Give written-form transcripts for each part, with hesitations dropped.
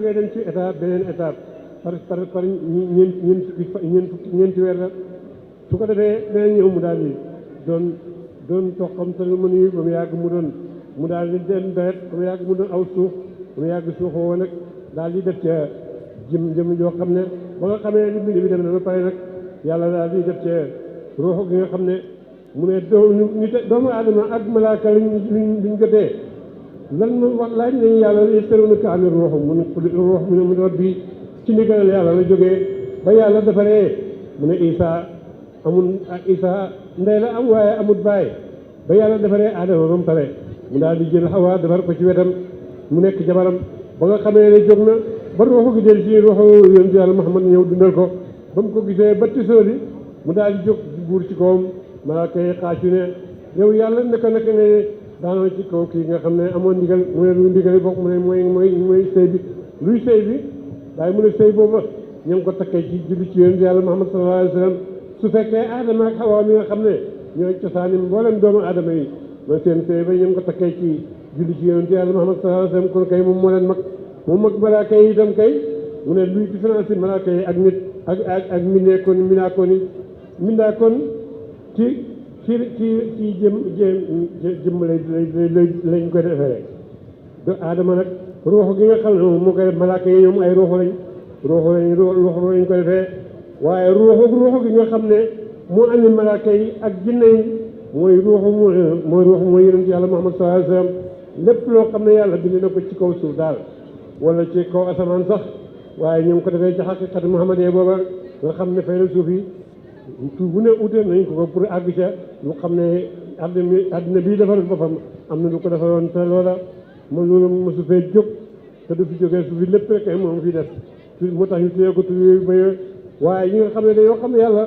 ngay dem ci étape beneen étape par ñeenti weer la su ko defee beneen ñëw mu daal di doon toqam te lu mën yi ba mu yàgg mu daal di den deret ba mu yàgg mu doon aw suuf ba mu yàgg suuf woo nag daal di def ca jëm joo xam ne ba nga xamee ni bind bi dem na ba pare nag yàlla daal di def ca ruuxu gi nga xam ne mu ne doomu aadama ak malaaka luñ jotee lan ma wax laaj nañu yàlla yas'aluunaka ka ani ruux mu ne ruux min rabbi ci ndigalal yàlla la jógee ba yàlla defaree mu ne Isa ndey la am waaye amut baay ba yàlla defaree aadama ba mu pare mu daal di jël Hawa defar ko ci wetam mu nekk jabaram ba nga xamee ne jóg na ba ruuxu gi del ci ruuxu yonent yàlla Muhammad ñëw dundal ko ba mu ko gisee ba tisooli mu daal di jóg buur ci kawam malaaka yi xaacu ne yow yàlla naka ne daanoo ci kaw kii nga xam ne amoon ndigal mu ne luy ndigal bokk mu ne mooy sëy bi luy sëy bi waaye mu ne sëy booba ñu ngi ko takkee ci julli ci yonent yàlla Muhammad sallallahu alayhi wa sallam su fekkee aadama ak Hawa mi nga xam ne ñooy cosaani mboolem doomu aadama yi mooy seen sëy ba ñu ngi ko takkee ci julli ci yonent yàlla Muhammad sallallahu alayhi wa sallam kon kay moom moo leen mag moom mag malaaka yi itam kay mu ne luy différence yi malaaka yi ak nit ak mindaakoon ci jëm lañ koy defee do aadama nag ruuxu gi nga xam ne moom moo koy malaaka yi ñoom ay ruuxu lañ ko defee waaye ruuxu gi nga xam ne moo andi malaaka yi ak jinne yi mooy yonent yàlla Muhammad sallallahu alayhi wa sallam lépp loo xam ne yàlla bind na ko ci kaw suuf daal wala ci kaw asamaan sax waaye ñu ngi ko defee ci xaqiqatu Muhammad booba nga xam ne fay la suuf yi tur bu ne ute nañ ko pour àgg ca lu xam ne àddina bii defaral boppam am na lu ko defaroon te loola loolu mosu fee jóg te du fi jógee su fi lépp rek moom fi def moo tax ñu tuddee ko tur yooyu ba waaye ñi nga xam ne dañoo xam ne yàlla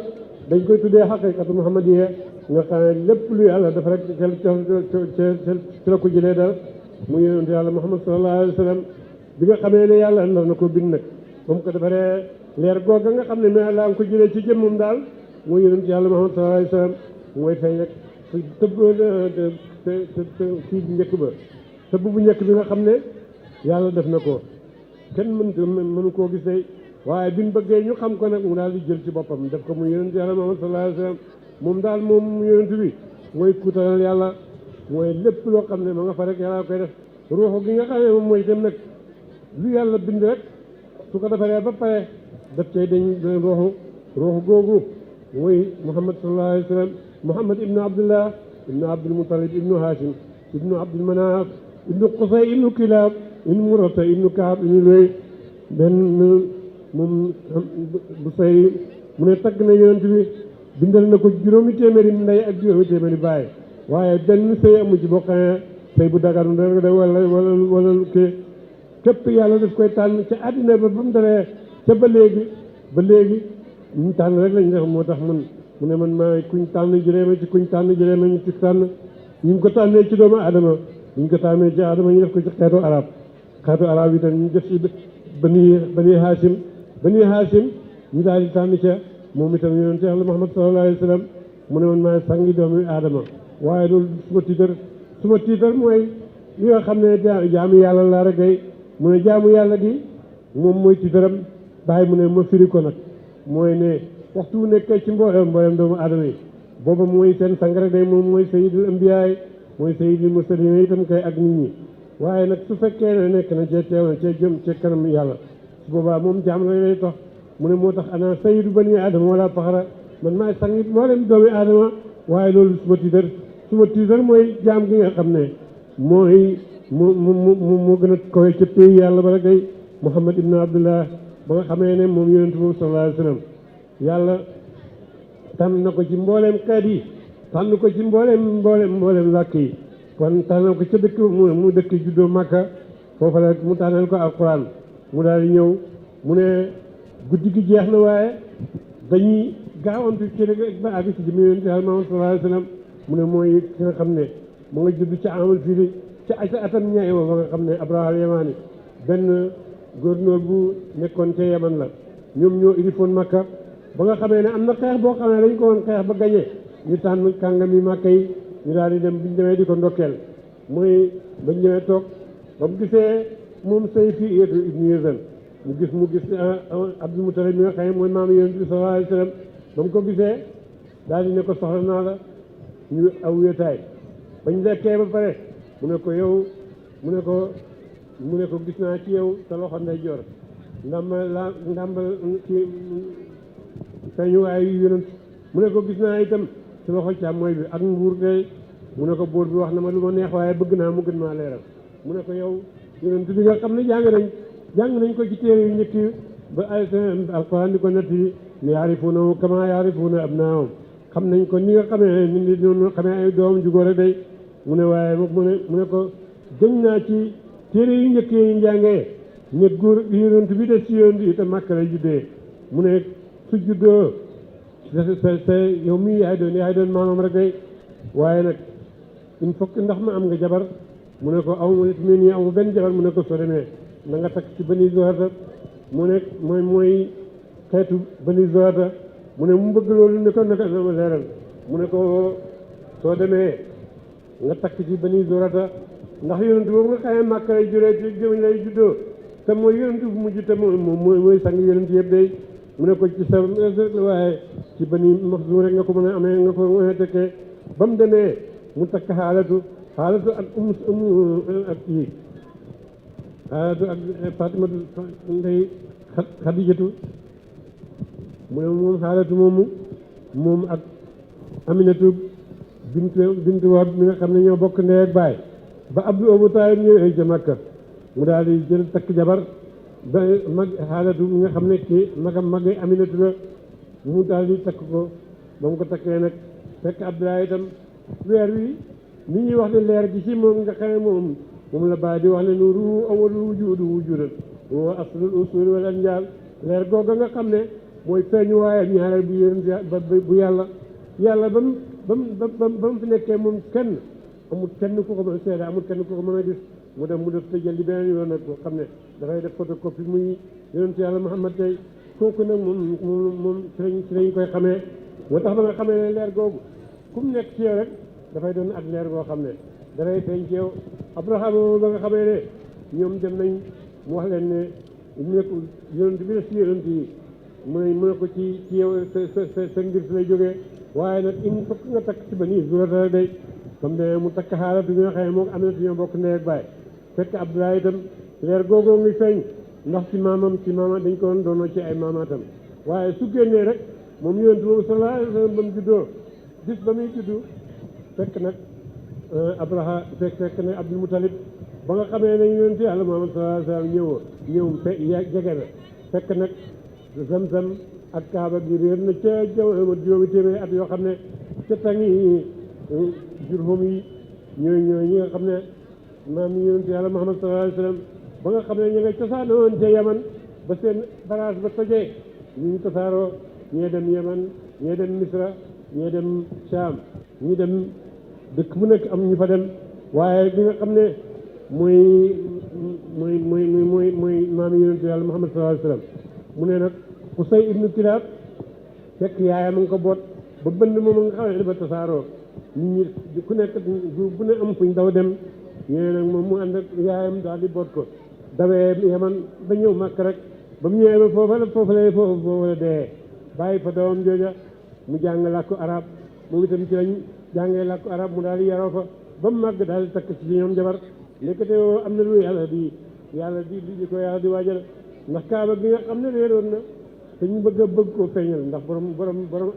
dañ koy tuddee xaqiqatu muhammadiyya nga xam ne lépp lu yàlla dafa rek ci la ko jëlee dal mu yonent yàlla Muhammad sallallahu alayhi wa sallam bi nga xamee ne yàlla nar na ko bind nag moom ko defaree leer googa nga xam ne mais laa nga ko jëlee ci jëmmum daal mooy yonent yàlla Muhammad sallallahu alayhi wa sallam mooy feeñ rek kii bu njëkk ba tëbb bu njëkk bi nga xam ne yàlla def na ko kenn mënu koo gis day waaye biñ bëggee ñu xam ko nag mu daal di jël ci boppam def ko muy yonent yàlla Muhammad sallallahu alayhi wa sallam moom daal moom yonent bi mooy kuutalal yàlla mooy lépp loo xam ne ma nga fa rek yàlla koy def ruuxu gi nga xam ne moom mooy dem nag lu yàlla bind rek su ko defaree ba pare daf cay dañ ruuxu googu mooy Muhammad sallallahu alayhi wa sallam Muhammad ibnu Abdullah ibnu Abdul Muttalib ibnu Hashim ibnu Abdul Manaf ibnu Qusay ibnu Kilab ibnu Murata ibnu Kaab ibnu Luy benn moom bu say mu ne tagg na yonent bi bindal na ko juróomi téeméeri ndey ak juróomi téeméeri baay waaye benn sëy amu ci bokkane sëy bu daganu rek de wala képp yàlla daf koy tànn ca àddina ba mu daree ca ba léegi ñu tànn rek lañ def moo tax mu ne man maay kuñ tànn jëlee ma ci kuñ tànn jëlee ma ñu ci tànn ñu ngi ko tànnee ci doomu adama ñu ngi ko tànnee ci adama ñu def ko ci xeetu arab yi tam ñu def ci bani Hashim ñu daal di tànn ca moom itam yonent Yàlla Muhammad sallallahu alayhi wa sallam mu ne man maay sangi doomu aadama waaye loolu suma tiitar mooy li nga xam ne jaamu yàlla laa rek day mu ne jaamu yàlla gi moom mooy tiitaram bàyyi mu ne ma firi ko nag mooy ne waxtu wu nekkee ci mboolem doomu aadama yi booba mooy seen sang rek day moom mooy sayyidul anbiyaay mooy sayyidul mursaliin itam kay ak nit ñi waaye nag su fekkee ne nekk na cee teew na cee jëm ci kanam yàlla su boobaa moom jaam rek lay tax mu ne moo tax ana sayyidu bani aadama wala faxara man maay sang mboolem doomu aadama waaye loolu suma tiitar mooy jaam gi nga xam ne mooy moo gën a koy ca pays yàlla ba rek day Muhammad ibn Abdullah ba nga xamee ne moom yonent boobu sallallahu alayhi wa sallam yàlla tànn na ko ci mbooleem xeet yi tànn ko ci mbooleem làkk yi kon tànnal ko ca dëkk mu dëkk juddoo Makka foofa la mu tànnal ko alquran mu daal di ñëw mu ne guddi gi jeex na waaye dañuy gaawantu ci rek ba àgg ci jëmm yonent yàlla Muhammad sallallahu alayhi wa sallam mu ne mooy ki nga xam ne mu nga judd ca amal fii ca atam ñaay ba nga xam ne Abraha al-Yamani benn gouverneur bu nekkoon ca Yaman la ñoom ñoo ilifoon Makka ba nga xamee ne am na xeex boo xam ne dañ ko woon xeex ba gañe ñu tànn kàngami Makka yi ñu daal di dem biñu demee di ko ndokkeel mooy bañ ñëwee toog ba mu gisee moom say fii Iyatu ibnu Yazan mu gis Abdul Mutalib mi nga xam ne mooy maam Yonent bi sallallahu alayhi wa sallam ba mu ko gisee daal di ne ko soxla naa la ñu aw wéetaay bañ lekkee ba pare mu ne ko yow mu ne ko gis naa ci yow sa loxo ndeyjoor ndambal ci feeñuwaayu Yonent mu ne ko gis naa itam ci loxo càmmooy bi ak nguur day mu ne ko buur bi wax na ma lu ma neex waaye bëgg naa mu gën maa leeral mu ne ko yow Yonent bi nga xam ne jàng nañ ko ci téere yu njëkk ba alquran di ko nett yi ne yaarifuunahu kama yaarifuuna abnaahum xam nañ ko ni nga xamee ni di doon xamee ay doom ju góor rek day mu ne waaye mu ne ko gëñ naa ci téere yu njëkk yi njàngee ne góor Yonent bi des ci Yonent yi te Makka lay juddee mu ne su juddoo sa yow mii yaay doon maamam rek day waaye nag il faut que ndax ma am nga jabar mu ne ko aw ma benn jabar mu ne ko soo demee na nga takk ci Bani Zuhrata mu ne mooy xeetu Bani Zuhrata mu ne mu bëgg loolu ne ko naka sama leeral mu ne ko soo demee nga takk ci Bani Zuhrata ndax Yonent boobu nga xamee Makka lay juree ci jëmiñ lay juddoo te mooy Yonent bu mujj te mooy sang Yonent yëpp day mu ne ko ci sa waaye ci Bani Maxzum rek nga ko mën a amee nga ko mën a tekkee ba mu demee mu takk xaalatu ak ak kii xaalatu ak Fatimatu ndey Xadijatu mu ne moom xaalatu moom ak Aminatu bintu Wahb mi nga xam ne ñoo bokk ndey ak baay ba Abu Taalib ñëwee ca Makka mu daal di jël takk jabar ba mag xaalatu mi nga xam ne kii magay Aminatu la mu daal di takk ko ba mu ko takkee nag fekk Abdoulaye itam weer wi ni ñuy wax ne leer gi ci moom nga xam ne moom la bàyyi di wax ne nuuru awwalul wujuudan wa aslul usuul wal anjaal leer googa nga xam ne mooy feeñu waaye ak ñaareel bu yéen bu yàlla ba mu fi nekkee moom kenn amul kenn ku ko mën a seede amul kenn ku ko mën a gis mu dem mu def tëjal li beneen yoon nag boo xam ne dafay def photocopie muy yonent yàlla Muhammad tey kooku nag moom ci lañ koy xamee moo tax ba nga xamee ne leer googu ku mu nekk ci yow rek dafay doon ak leer goo xam ne dafay feeñ ci yow Abraham ba nga xamee ne ñoom dem nañ mu wax leen ne mu nekk yonent bi si yonent yi mu ne ko ci yow sa ngir si lay jógee waaye nag il faut nga takk ci Bani Zuhrata day comme de mu takk xaalatu bi nga xam ne moom am na ñoo bokk ndey ak baay fekk Abdoulaye itam leer googoo ngi feeñ ndax ci maamam dañ ko doonoo ci ay maamaatam waaye su génnee rek moom yonent boobu sallallahu alayhi wa sallam ba mu juddoo bis ba muy juddu fekk nag Abraha fekk nag Abdul Mutalib ba nga xamee ne yonent yàlla Muhammad sallallahu alayhi wa sallam ñëw jege na fekk nag Zamzam ak Kaaba gi réer na ca juróomi téeméeri at yoo xam ne ca tangi Jurhum yi ñooy ñi nga xam ne maam yonent yàlla Muhammad sallallahu alayhi wa sallam ba nga xam ne ñu nga cosaanoon ca Yaman ba seen barage ba tojee ñu tasaaroo ñee dem Yaman ñee dem Misra ñee dem Sham ñi dem dëkk bu nekk am ñu fa dem waaye bi nga xam ne mooy maam yonent yàlla Muhammad sallallahu alayhi wa sallam mu ne nag Qusay ibnu Kilaab fekk yaayam a nga ko boot ba bënd moom nga xam ne dafa tasaaroo nit ñi ku nekk bu ne am fuñ daw dem ñëwee nag moom mu ànd ak yaayam daal di boot ko dawee Yaman ba ñëw Makka rek ba mu ñëwee ba foofu la dee bàyyi fa doomam jooja mu jàng làkku arab moom itam ci lañ jàngee làkku arab mu daal di yaroo fa ba mu màgg daal di takk ci ñoom jabar nekkate am na lu yàlla di ko yàlla di waajal ndax Kaaba gi nga xam ne réeroon na te ñu bëgg koo feeñal ndax borom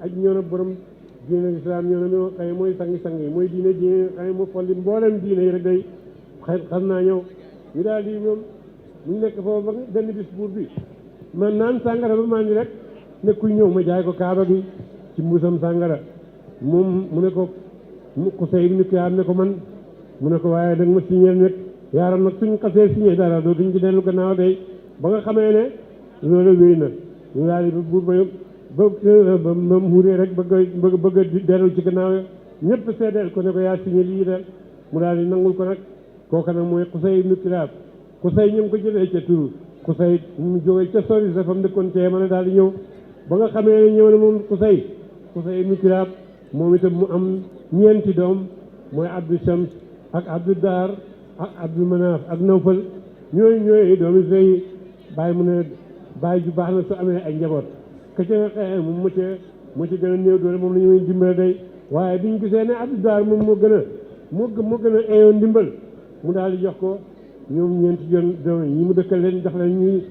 aj ñoo na borom diine islam ñoo na moo xëy mooy sangi-sang yi mooy diine xëy moo folli mboolem diine yi rek day xam naa ñëw ñu daal di ñoom ñu nekk foofu ba benn bis buur bi man naan sàngara ba maa ngi rek ne kuy ñëw ma jaay ko Kaaba gi ci mbuusam sàngara moom mu ne ko Qusay ibn Kilaab ne ko man mu ne ko waaye da nga ma signé nag yaaram nag suñ xasee signé dara dootuñ ci dellu gannaaw day ba nga xamee ne loolu wéy na ñu daal di buur ba mu xuuree rek bëgg a dellu ci gannaaw ñëpp seedeel ko ne ko yaa signé lii de mu daal di nangul ko nag kooka nag mooy Qusay ibn Kilaab Qusay ñu ngi ko jëlee ca turu Qusay mu jógee ca sori sa fam dëkkoon cee mën a daal di ñëw ba nga xamee ne ñëw na moom Qusay ibn Kilaab moom itam mu am ñeenti doom mooy Abdu Shams ak Abdu Daar ak Abdu Manaaf ak Nawfal ñooy doomi sey bàyyi mu ne bàyyi ju baax na su amee ay njaboot ka ca nga xëy moom moo ci gën a néew doole moom la ñuy dimbale day waaye biñ gisee ne Abdou Dar moom moo gën a eeyoo ndimbal mu daal di jox ko ñoom ñeenti doom ñi mu dëkkal leen jox leen ñuy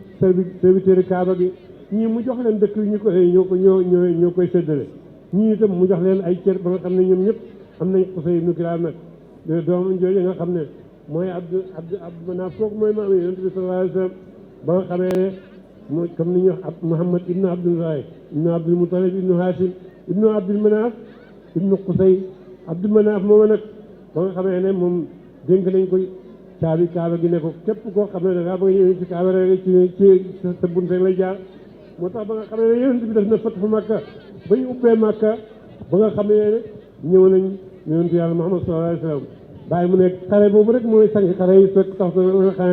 serviteur Kaaba gi ñii mu jox leen dëkk yi ñoo koy séddale ñii itam mu jox leen ay cër ba nga xam ne ñoom ñëpp am nañ Qusay ibn Kilaab nag doomam jooju nga xam ne mooy Abdu Manaaf kooku mooy maam Yonent bi sallallahu alayhi wa sallam ba nga xamee ne mu comme ni ñuy wax Muhammad ibnu Abdullahi ibnu Abdul Mutalib ibnu Hashim ibnu Abdul Manaaf ibnu Qusay Abdul Manaaf mooma nag ba nga xamee ne moom dénk nañ ko caabi Kaaba gi ne ko képp koo xam ne da ngaa bëgg ñëw ci Kaaba rek ci sa bunt rek lay jaar moo tax ba nga xamee ne Yonent bi def na fathu Makka ba ñu ubbee Makka ba nga xamee ne ñëw nañ Yonent Yàlla Muhammad sallallahu alayhi wa sallam bàyyi mu nekk xare boobu rek mooy sangi xare yi fekk tax nga xam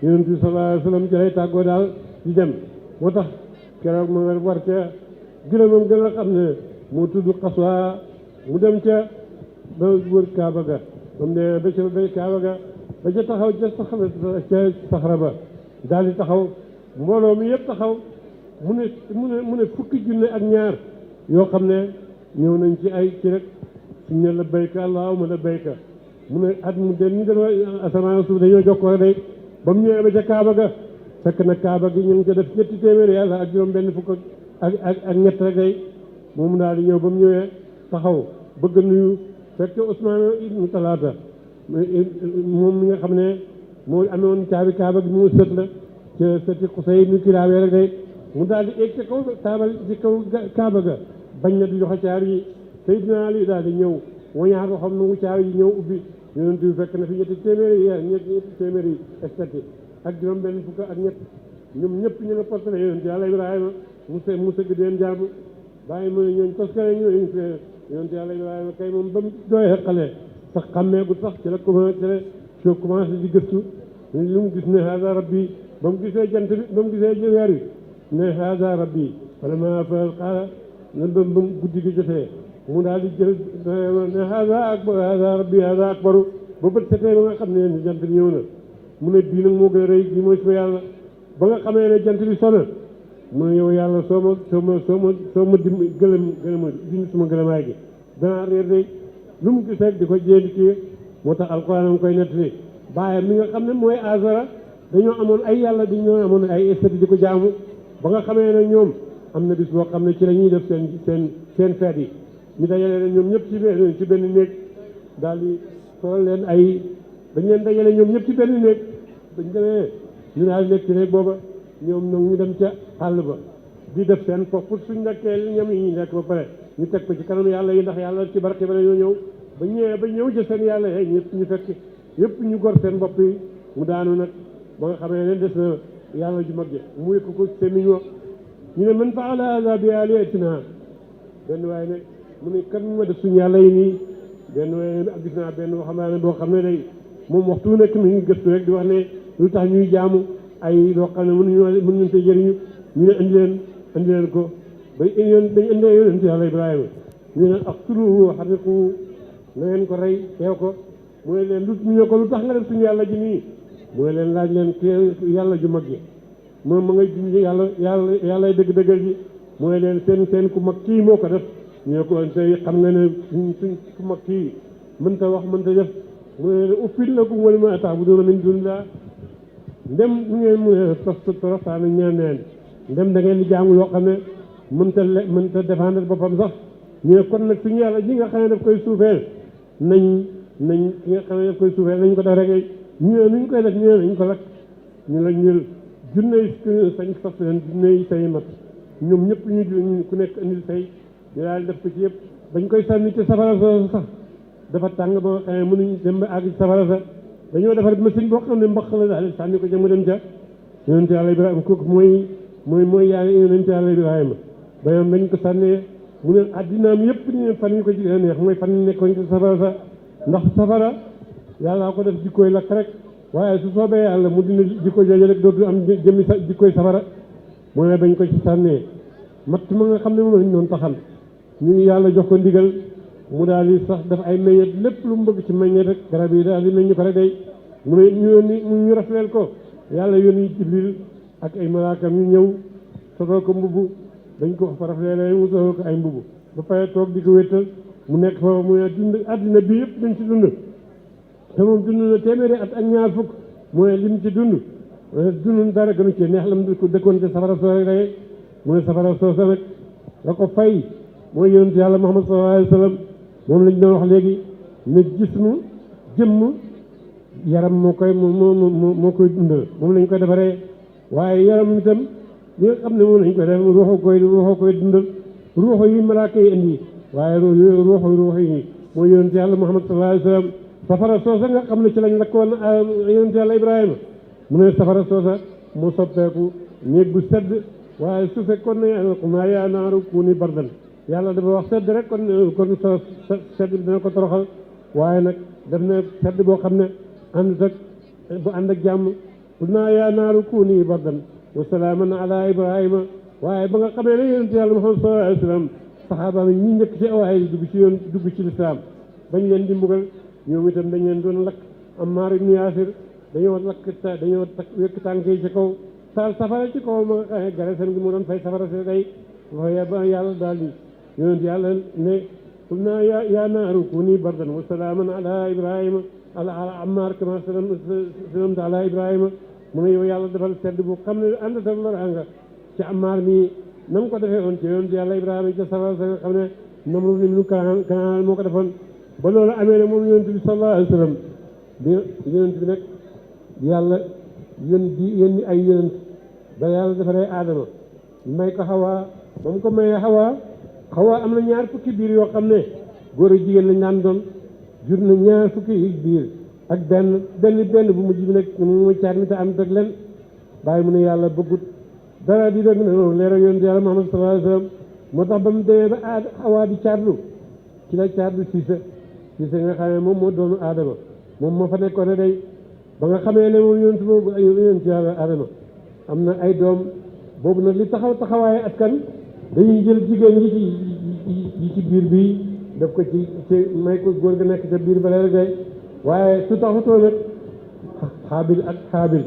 Yonent bi sallallahu alayhi wa sallam ci lay tàggoo daal di dem moo tax keroog ma nga war ca gërëmam gën a xam ne moo tudd Xaswa mu dem ca ba wër Kaaba ga moom ne ba ca bay Kaaba ga ba ca taxaw ca saxara ba daal di taxaw mbooloo mi yëpp taxaw mu ne fukki junne ak ñaar yoo xam ne ñëw nañ ci ay ci rek suñ ne labbayka allahumma labbayka mu ne at mu den ñu def asamaan suuf dañoo jokkoo day ba mu ñëwee ba ca Kaaba ga fekk na Kaaba gi ñu ngi ca def ñetti téeméeri yàlla ak juróom benn fukk ak ñett rek day moom daal di ñëw ba mu ñëwee taxaw bëgg nuyu fekk Usmaan ibnu Talaata moom mi nga xam ne moo amoon caabi Kaaba gi mu sët la ca sëti Qusay ibnu Kilaab rek day mu daal di egg ca kaw taabal ci kaw Kaaba ga bañ na di joxe caabi yi Seydina Ali daal di ñëw wañaar waxam nangu caabi yi ñëw ubbi Yonent bi fekk na fi ñetti téeméeri estati ak juróom benn fukk ak ñett ñoom ñëpp ñu nga portale Yonent Yàlla Ibrahima mu sëgg deen jaamu bàyyi mu ne ñooñ toskare ñooñu Yonent Yàlla Ibrahima kay moom ba mu dooyee xale sax xàmmeegul sax ci la commencé di gëstu lu mu gis ne hada rabbi ba mu gisee jant bi ba mu gisee weer wi ne hada rabbi vraiment xaala na ba mu guddi gi jotee mu daal di jël ne hada rabbi hada akbaru ba bët setee ba nga xam ne jant bi ñëw na mu ne bii nag moo gën a rëy bii mooy suma yàlla ba nga xamee ne jant bi sona mu ne yow yàlla soo ma dindi suma gëlëmaay gi danaa réer day lu mu gis rek di ko jéem kii moo tax alquran am koy nettali bàyyam mi nga xam ne mooy Azara dañoo amoon ay yàlla dañoo amoon ay estati di ko jaamu ba nga xamee ne ñoom am na bis boo xam ne ci la ñuy def seen feet yi ñu dajale leen ñoom ñëpp ci benn néeg daal di solal leen dañ leen dajale ñoom ñëpp ci benn néeg dañ demee ñu daal di nekk ci néeg booba ñoom nag ñu dem ca àll ba di def seen foofu pour suñ nekkee ñam yi ñu nekk ba pare ñu teg ko ci kanam yàlla yi ndax yàlla ci barke ba la ñëw ba ñëw ca seen yàlla yi ñëpp ñu fekk yëpp ñu gor seen bopp yi mu daanu nag ba nga xamee ne des na yàlla ju mag ji mu yëkk ko semiñ wa ñu ne man faala hada bi alihatina benn waaye ne mu ne kan ma def suñu yàlla yi nii benn waaye ak gis naa benn waxambaane boo xam ne day moom waxtu nekk mi ngi gëstu rek di wax ne lu tax ñuy jaamu ay loo xam ne mënuñu fee jëriñu ñu ne andi leen ko bañ indee yonent yàlla Ibrahima ñu ne aqtuluhu harriqu na ngeen ko rey teew ko mu ne leen ñu ne ko lu tax nga def suñu yàlla ji nii mu ne leen laaj leen yàlla ju mag ji moom ma ngay junj yàlla dëgg-dëggal ji mu ne leen seen ku mag kii moo ko def ñu ne ko tey xam nga ne suñ ku mag kii mënta wax mënta def mu ne leen uffil lakum wa limaa ta'buduuna min duunillah ndem mu ngeen mu ne toroxtaan ñeen neen ndem da ngeen di jaamu yoo xam ne mënta défendre boppam sax ñu ne kon nag suñu yàlla ji nga xam ne daf koy suufeel nañ ki nga xam ne daf koy suufeel nañ ko def rek ñu ne nuñ koy def ñu ne nañ ko lakk ñu la ñël junney sañ fas leen junney say mat ñoom ñëpp ñu ku nekk indil say ñu daal def ko ci yëpp bañ koy sànni ci safara sa sax dafa tàng ba nga xam ne mënuñ dem ba àgg ci safara sa dañoo defar machine boo xam ne mboq la daal sànni ko ca mu dem ca yonent yàlla Ibrahima kooku mooy yaa ngi yonent yàlla Ibrahima ba yoon bañ ko sànnee mu ne addinaam yëpp ñu fan ñu ko ci neex mooy fan ñu nekkoon ci safara sa ndax safara yàllaa ko def jikkooy lakk rek waaye su soobee yàlla mu dina jikko jooju rek dootu am jëmmi jikkooy safara mu ne bañ ko ci sànnee matt ma nga xam ne moom lañ doon taxal ñu ngi yàlla jox ko ndigal mu daal di sax def ay meññeet lépp lu mu bëgg ci meññeet rek garab yi daal di meññ ko rek day mu ne ñu rafleel ko yàlla yónni Jibril ak ay malaakam ñu ñëw sotoo ko mbubb dañ ko faraf léeg-léeg mu sotoo ko ay mbubb ba pare toog di ko wéttal mu nekk foofu mu ne dund àddina bi yëpp dañ ci dund te moom dund na téeméeri at ak ñaar fukk mu ne lim ci dund dund dara gënu ci neex lam ko dëkkoon ci safara soo rek mu ne safara soosa nag la ko fay mooy yonent yàlla Muhammad sallallahu alayhi wa sallam moom lañ doon wax léegi ne jismu jëmm yaram moo koy dundal moom lañ koy defaree waaye yaram itam li nga xam ne moom lañ koy def ruuxoo koy dundal ruuxo yi malaaka yi indi waaye ruuxo yi mooy yonent yàlla Muhammad sallallahu alayhi wa sallam safara soosa nga xam ne ci lañ lakkoon yonent yàlla Ibrahima mu ne safara soosa mu soppeeku néeg bu sedd waaye su fekkoon ne maa yaa naaru kuuni bardan yàlla dafa wax sedd rek kon sedd bi dina ko toroxal waaye nag def na sedd boo xam ne ànd ak jàmm qul naa yaa naaru kuuni bardan wa salaaman ala Ibrahima waaye ba nga xamee ne yonent yàlla Muhammad sallallahu alayhi wa sallam saxaaba yi ñi njëkk ci awaay dugg ci lislaam bañ leen di mbugal ñoom itam dañ leen doon lakk Ammaar ibn Yaasir dañoo wekk tànk yi ci kaw taal safara ci kaw ma nga xamee garesam gi mu doon fay safara si day ba yàlla daal di yonent yàlla ne qul naa yaa naaru kuuni bardan wa salaaman ala Ibrahima ala Ammaar kama salamta ala Ibrahima mu ne yow yàlla defal sedd bu xam ne ànd ak loraanga ci Ammaar mi na mu ko defee woon ci yonent yàlla Ibrahima ca safara sa nga xam ne Namruud ibnu Kanaan moo ko defoon ba loolu amee nag moom yonent bi sallallahu alayhi wa sallam yonent bi nag yàlla yónni ay yonent ba yàlla defaree aadama may ko xawaa ba mu ko mayee xawaa am na ñaar fukki biir yoo xam ne góor ak jigéen lañ daan doon jur na ñaar fukki biir ak benn bu mujj bi nag mu caat mi te am teg leen bàyyi mu ne yàlla bëggut dara di dëgg na leeral yonent yàlla Muhammad sallallahu alayhi wa sallam moo tax ba mu demee ba xawaa di caatlu ci la caatlu Siise nga xam ne moom moo doonu aadama moom moo fa nekkoon ne day ba nga xamee ne moom yonent boobu yonent yàlla aadama am na ay doom boobu nag li taxawaaye askan dañuy jël jigéen yi ci biir bii def ko ci may ko góor ga nekk ca biir ba leer day waaye su taxutoo nag Xaabil ak Xaabil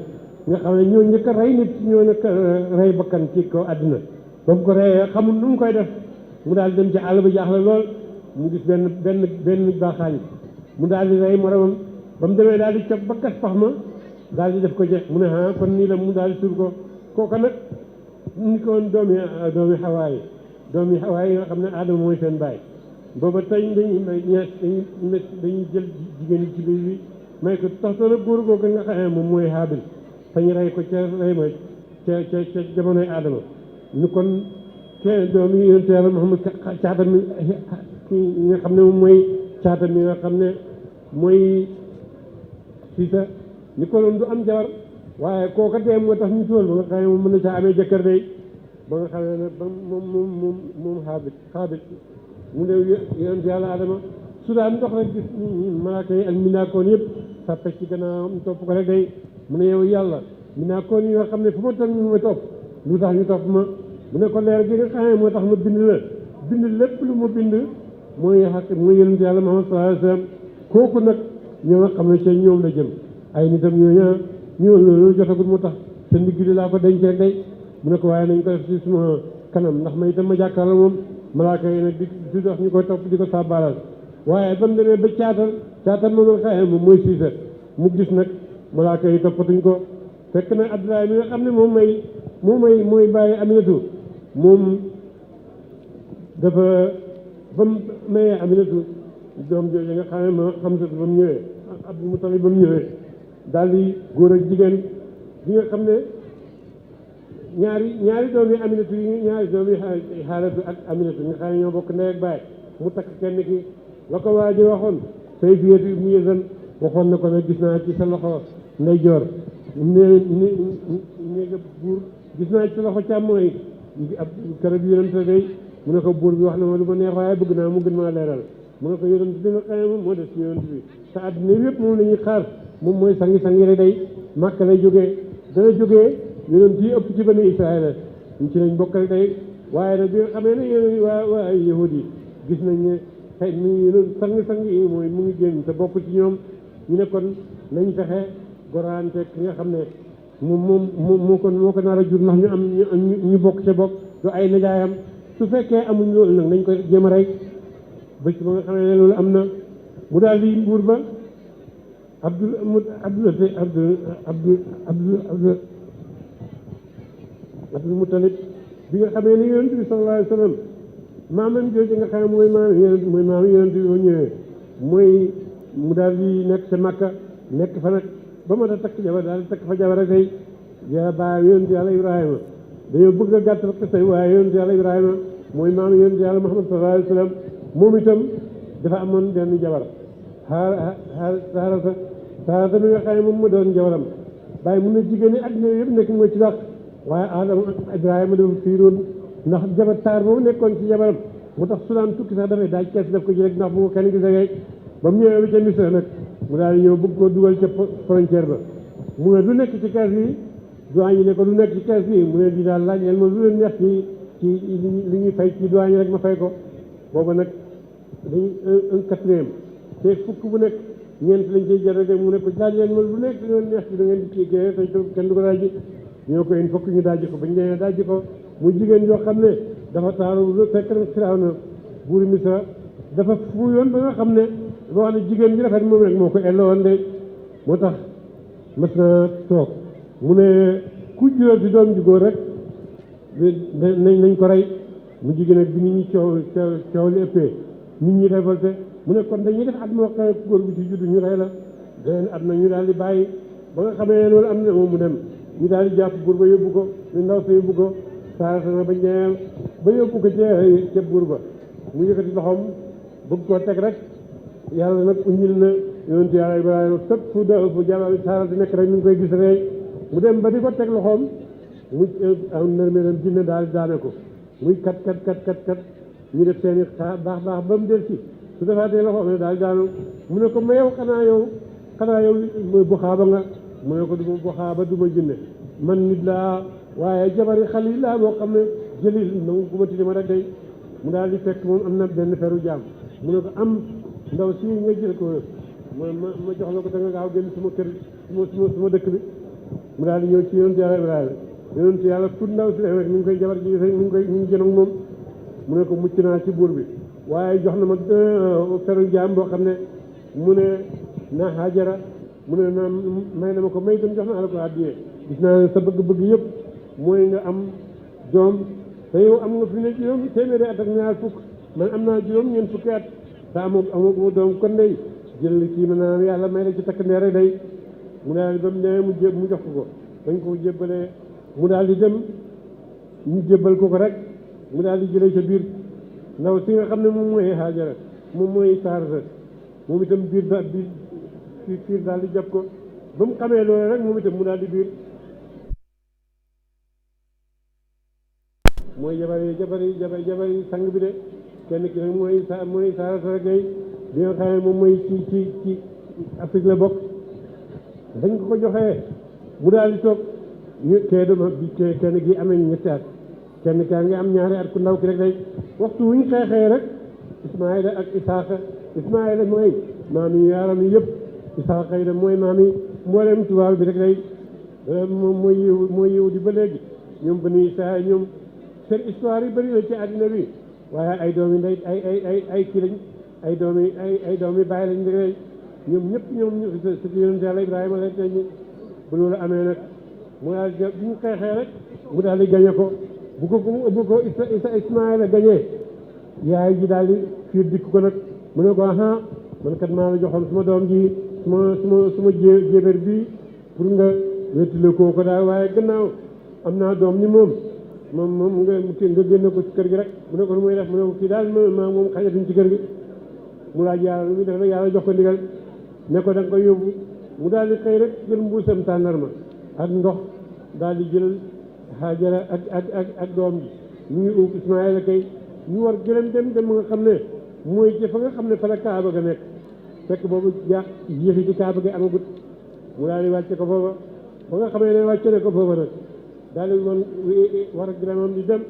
nga xam ne ñoo njëkk a rey nit ñoo njëkk a rey bakkan ci kaw àddina ba mu ko reyee xamul nu mu koy def mu daal dem ci àll ba jaaxle lool mu gis benn baaxaañ mu daal di rey moromam ba mu demee daal di cog ba gas pax ma daal di def ko jeex mu ne kon nii la mu daal di suul ko kooka nag ni ko woon doomi xawaa yi nga xam ne aadama mooy seen baay booba tey dañuy jël jigéen yi ci biir bi may ko taxtoona góor googu nga xam ne moom mooy Haabil fañ rey ko ca rey ma ca jamonoy aadama ñu kon kenn doomi yonent yàlla Muhammad caatam mi nga xam ne moom mooy caatam mi nga xam ne mooy Siisa ni ko doon du am jabar waaye kooka dee moo tax ñu tuwal ba nga xam ne moom mën na caa amee jëkkër day ba nga xam ne nag ba moom Xaabil mu ne yonent yàlla Adama su daan dox rek gis malaaka yi ak minaakoon yëpp sàppe ci gannaawam topp ko rek day mu ne yow yàlla minaakoon yi nga xam ne fu ma toog ñu ma topp lu tax ñu topp ma mu ne ko leer gi nga xam ne moo tax ma bind lépp lu ma bind mooy yonent yàlla Muhammad sallallahu alayhi wa sallam kooku nag ñoo nga xam ne ci ñoom la jëm ay nitam ñoo loolu jotagul moo tax sa ndigg li laa ko denc rek day mu ne ko waaye nañ ko def ci suma kanam ndax ma itam ma jàkkaarloo moom malaaka yi nag di dox ñu koy topp di ko sàbbaalal waaye ba mu demee ba caatal moom nga xaye moom mooy Siisa mu gis nag malaaka yi toppatuñ ko fekk na Abdoulaye mi nga xam ne mooy bàyyi Aminatu moom dafa ba mu mayee Aminatu doom jooju nga xam ne ma Xamsa ba mu ñëwee Abdul Mutalib ba mu ñëwee daal di góor ak jigéen bi nga xam ne ñaari doom yi Aminatu yi ñaari doom yi Xaaratu ak Aminatu nga xam ne ñoo bokk ndey ak baay mu takk kenn ki la ko waa ji waxoon Sayfiyatu ibnu Yazan waxoon na ko ne gis naa ci sa loxo ndeyjoor néega buur gis naa ci sa loxo càmmooñ ab keroog yonent day mu ne ko buur bi wax na ma lu ma neex waaye bëgg naa mu gën maa leeral mu ne ko yonent bi nga xam ne moom moo des ci yonent bi te àddina yëpp moom la ñuy xaar moom mooy sangi rek day màkk lay dana jógee yonent yi ëpp ci bani Israël ñu ci lañ bokk rek day waaye nag bi nga xamee ne waa ay yahud yi gis nañ ne xëy sang yi mooy mu ngi génn te bokk ci ñoom ñu ne kon nañ fexe goraante ki nga xam ne moo ko nar a jur ndax ñu bokk ca bokk du ay nijaayam su fekkee amuñ loolu nag nañ ko jéem a rey bés ba nga xam ne loolu am na mu daal di buur ba Abdul Mutalib bi nga xamee ne yonent bi sallallahu alayhi wa sallam maamam jooju nga xam ne mooy maam yonent bi boo ñëwee mooy mu daal di nekk ca Makka nekk fa nag ba ma da takk jabar daal di takk fa jabar tey ja ba yonent yàlla Ibrahima dañoo bëgg a gàttal ko say waaye yonent yàlla Ibrahima mooy maam yonent yàlla Muhammad sallallahu alayhi wa sallam moom itam dafa amoon benn jabar Saarata mi nga xam ne moom mu doon jabaram bàyyi mun na jigéen ñi àddina yëpp nekk mooy ci dàq waaye Adama Ibrahima dafa fiiroon ndax jabar taar boobu nekkoon ci jabaram mu tax su daan tukki sax dafay daaj kees def ko ci rek ndax bu ko kenn gisee ba mu ñëwee ca Misra nag mu daal di ñëw bëgg koo dugal ca frontière ba mu ne du nekk ci kees bi douane yi ne ko du nekk ci kees bi mu ne di daal laaj leen ma lu leen neex ci li ñuy fay ci douane yi rek ma fay ko booba nag dañ un quatrième te fukk bu nekk ñeent lañ cey jël rek mu ne ko laaj leen ma lu nekk lu leen neex ci da ngeen di kii te kenn du ko daaj ñoo ko in fokk ñu dajji ko bañ demee dajji ko mu jigéen yoo xam ne dafa taaru fekk na Firawna buuri Misra dafa fu yoon ba nga xam ne boo xam ne jigéen bi rafet moom rek moo ko elloo woon de moo tax mas na toog mu ne ku jural ci doom ju góor rek nañ ko rey mu jigéen ak bi nit ñi coow li ëppee nit ñi révolté mu ne kon dañuy def at moo xam ne góor bi ci juddu ñu rey la beneen at na ñu daal di bàyyi ba nga xamee loolu am na moom mu dem ñu daal di jàpp buur ba yóbbu ko ñu ndaw sa yóbbu ko Saarata na bañ demee ba yóbbu ko ca buur ba mu yëkkati loxoom bëgg koo teg rek yàlla nag uñil na yonent yàlla Ibrahima fépp fu jabar Saarata nekk rek ñu ngi koy gis rek mu dem ba di ko teg loxoom mu am nërmeelam jinne daal di daane ko muy kat ñu def seen i baax ba mu del ci su defaatee loxoom ne daal di daanu mu ne ko ma yow xanaa yow bu xaaba nga mu ne ko du ma bu xaaba du ma jinne man nit laa waaye jabari xalil laa boo xam ne jëlil nangu ku ma tidde ma rek day mu daal di fekk moom am na benn feru jaam mu ne ko am ndaw si nga jël ko ma jox la ko te nga gaaw génn suma kër suma dëkk bi mu daal di ñëw ci yonent yàlla Ibrahima yonent yàlla fu ndaw si rek mi ngi koy jabar ji mi ngi jënoog moom mu ne ko mucc naa ci buur bi waaye jox na ma feru jaam boo xam ne mu ne na Hajara mu ne na may na ma ko may dem jox naa la ko àddiyee gis naa ne sa bëgg-bëgg yëpp mooy nga am doom te yow am nga fi ne juróom téeméeri at ak ñaar fukk man am naa juróom ñeent fukki at te amoo doom kon day jël kii ma naan yàlla may la ci takk ndeere day mu daal di ba mu nee mu jox ko dañ ko jébbalee mu daal di dem ñu jébbal ko rek mu daal di jëlee ca biir ndaw si nga xam ne moom mooy Haajara moom mooy Saarata moom itam biir daal di jàpp ko ba mu xamee loolu rek moom itam mu daal di biir mooy jabari sang bi de kenn ki nag mooy Saarata Gay bi nga xam ne moom mooy ci Afrique la bokk dañ ko joxee mu daal di toog kee dama bi kenn gi amee ñetti at kenn kaa ngi am ñaari at ku ndaw ki rek day waxtu wuñ xeexee rek Ismaayila ak Isaaxa Ismaayila mooy maam yi yaaram yi yëpp Isaaxa yi mooy maam yi mboolem tubaab bi rek day moom mooy yiw di ba léegi ñoom Bani Israayil ñoom seen histoire yi bëri la ci àddina bi waaye ay doom yi ndey ay kii lañ ay doom yi bàyyi lañ rek ñoom ñëpp ñoom surtout yonent Yàlla Ibrahima la ñu bu loolu amee nag mu daal di bu ñu xeexee rek mu daal di gañe ko bu ko Ismaayila gañee yaay ji daal di fiir dikk ko nag mu ne ko aha man kat maa la joxoon suma doom ji suma jéebéer bii pour nga wettile koo ko daal waaye gannaaw am naa doom ni moom nga génne ko ci kër gi rek mu ne ko lu muy def mu ne ko kii daal moom xajatuñ ci kër gi mu laaj yàlla lu muy def rek yàlla jox ko ndigal ne ko da nga koy yóbbu mu daal di xëy rek jël mbuusam tàndarma ak ndox daal di jël Haajara ak doom ji ñu ngi uuf Ismaayila kay ñu war gëlëm dem nga xam ne mooy ci fa nga xam ne fa la Kaaba ga nekk fekk boobu yéexi ci Kaaba ga amagut mu daal di wàcce ko foofa ba nga xamee ne wàcce ne ko foofa nag daal di man war a gëlëmam di dem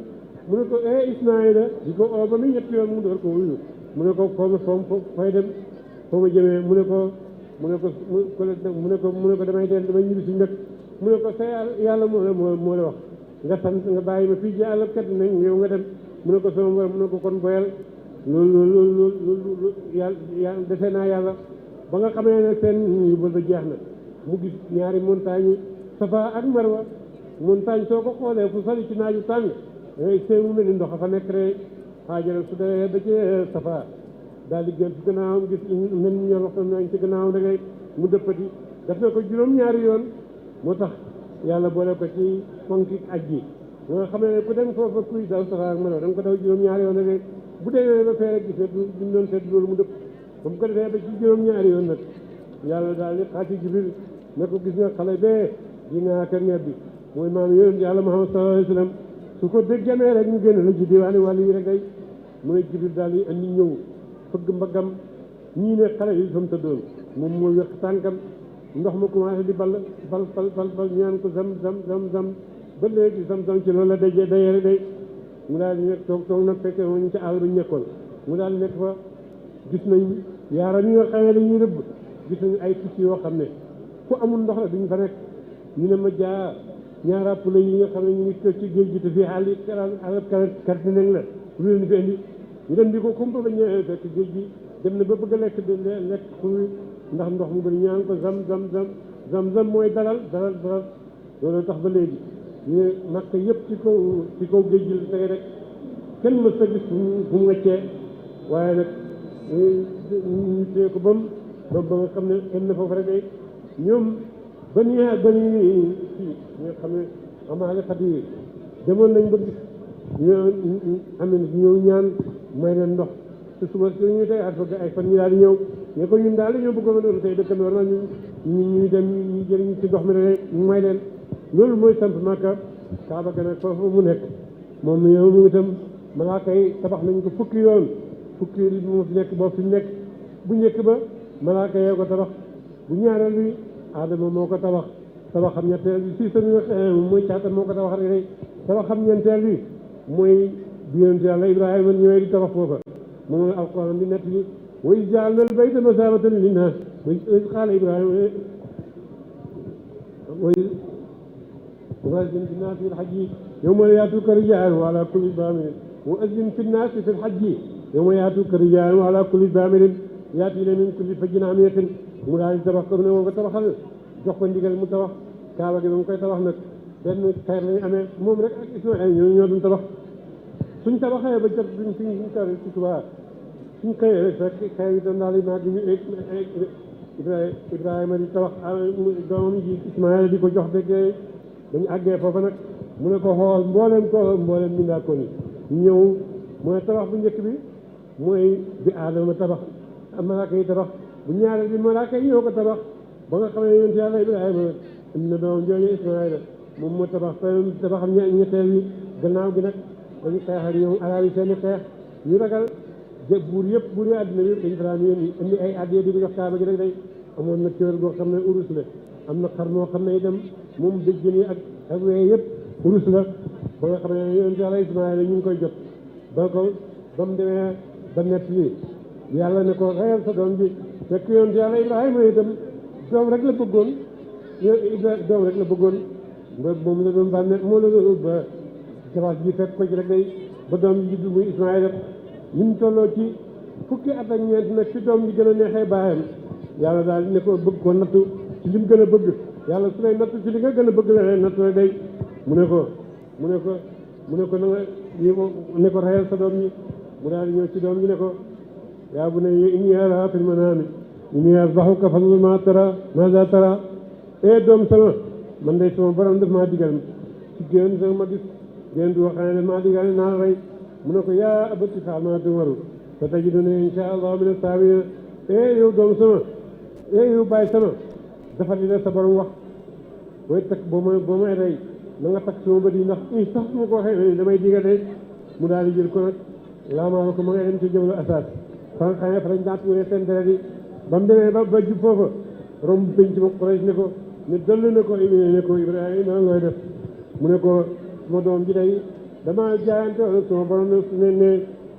mu ne ko Ismaayila di ko oo ba muy ñetti yoon mu door ko wuyu mu ne ko fooy dem foo ma jëmee mu ne ko damay ñibbi si ndëkk mu ne ko sa yàlla moo la wax nga sant nga bàyyi ma fii ci àll kat nañ yow nga dem mu ne ko sama borom mu ne ko kon boyal loolu yàlla defe naa yàlla ba nga xamee ne seen yu ba jeex na mu gis ñaari montagne Safa ak Marwa montagne soo ko xoolee fu sori ci naaju tàng seen mu mel ni ndox fa nekk rek Haajara su dee ba ci Safa daal di gën ci gannaawam gis mel ni ñor waxtaan nañ ci gannaawam rek mu dëppati def na ko juróom-ñaari yoon moo tax yàlla boole ko ci fonki aj ji nga xam ne ku dem foofa kuy daw Safa ak Marwa da nga ko daw juróom-ñaari yoon rek bu demee ba fee rek gis ne duñ doon seet loolu mu dëpp ba mu ko defee ba ci juróom-ñaari yoon nag yàlla daal di xaati Jibril ne ko gis nga xale bee dinaa kër ñeb bi mooy maam yonent yàlla Muhammad sallallahu alayhi wa sallam su ko déggamee rek ñu génn la ci diwaani wàllu yi rek day mu ne Jibril daal di andi ñëw fëgg mbaggam ñii ne xale yi fa mu tëddoon moom mooy wéq tànkam ndox ma commencé di bal ñu naan ko zam ba léegi zam ci loolu la dayee rek day mu daal di nekk toog nag fekkee ñu ci àll bi ñu nekkoon mu daal di nekk fa gis nañ yaaram yi nga xam ne dañuy rëbb gis nañu ay picc yoo xam ne fu amul ndox la duñ fa nekk ñu ne ma jaa ñaara pula yi nga xam ne ñu ngi tëj ci géej gi te fii àll carte nañ la lu leen fi indi ñu dem di ko kumpa ba ñëwee fekk géej gi dem na ba bëgg a lekk xur ndax ndox mu bëri ñaan ko zam mooy dalal loolu tax ba léegi ñu makk yëpp ci kaw géej gi la tege rek kenn mës a gis fu mu wàccee waaye nag ñu téye ko ba nga xam ne em na foofu rek day ñoom bani fii nga xam ne amaale xat yi demoon nañ ba gis ñëw ñaan may leen ndox te suba si ñu tey at fa ay fan ñu daal di ñëw ne ko ñun daal dañoo bëggoon a doon tey dëkkandoor na ñu dem ñu jëriñ ci ndox mi rek ñu may leen loolu mooy sant Makka Kaaba ga nag foofu mu nekk moom yow mu itam malaaka yi tabax nañ ko fukki yoon moo fi nekk boo fi nekk bu njëkk ba malaaka yee ko tabax bu ñaareel bi Adama moo ko tabaxam ñetteel bi si mooy caata moo ko tabax rek tabaxam ñeenteel bi mooy bi yonent Yàlla Ibrahima ñëwee di tabax foofa moom alquran bi nett bi wa iz ja'alna al-bayta masaabatan linnaas wa iz qaala Ibrahima وأذن في الناس في الحج يوم يأتوك رجال وعلى كل ضامر وأذن في الناس في الحج يوم يأتوك رجال وعلى كل ضامر يأتين من كل فج عميق mu daal di tabax comme ne moo ko tabaxal jox ko ndigal mu tabax kaaba gi ba mu koy tabax nag benn xeer lañu amee moom rek ak Ismaël ñoo doon tabax suñ tabaxee ba jot suñ kar ci subaa suñ xëyee rek fekk xeer yi doon daal di naag ñu Ibrahima di tabax doomam ji Ismaël di ko jox dëgg dañu àggee foofa nag mu ne ko xool mbooleem mi ndaa ko ni ñëw mooy tabax bu njëkk bi mooy bi Aadama tabax malaaka yi tabax bu ñaareel bi malaaka yi ñoo ko tabax ba nga xam ne yonent Yàlla Ibrahima am na doom jooju Ismaïla moom moo tabax tabaxam ñetteel bi gannaaw gi nag dañu xeex ak ñoom araab yi seen xeex ñu ragal buur yi àddina bi dañu daan indi ay addiya di ko jox kaaba gi rek day amoon na kéwél goo xam ne urus la am na xar moo xam ne itam moom béjjën yi ak wee yëpp urus la ba nga xam ne yonent Yàlla Ismaïla ñu ngi koy jot ba mu demee ba nett li yàlla ne ko reyal sa doom bi fekk yonent Yàlla Ibrahima itam doom rek la bëggoon moom la doon bànne moo la doon ba jabaas ji fekk ko ci rek day ba doom ji juddu muy Ismaïla ñu mu tolloo ci fukki at ak ñeent nag ci doom ji gën a neexee baayam yàlla daal ne ko bëgg ko nattu ci lim gën a bëgg yàlla su lay nattu ci li nga gën a bëgg la lay nattu rek day mu ne ko na nga ne ko reyal sa doom ñi mu daal di ñëw ci doom ji ne ko yaa bunayya innii araa fil manaami innii azbahuka fanzur maazaa taraa doom sama man day sama borom daf maa digal ci génn sama ma gis génn du waxee ne maa digal naa la rey mu ne ko yaa abati if'al maa tu'mar satajidunii inshaa Allahu mina as-saabiriin yow doom sama yow bàyyi sama dafa di la sa borom wax booy takk boo may rey na nga takk sama bët yi ndax sax su ma ko waxee damay digal rek mu daal di jël ko nag laamaa ko ma ngay dem ci jëblu Asaad fa nga xam ne fa lañ daan tuuree seen deret yi ba mu demee ba jub foofa romb penc ma Quraysh ne ko ne dëll ne ko Ibrahima looy def mu ne ko sama doom ji day dama jaayante wala sama borom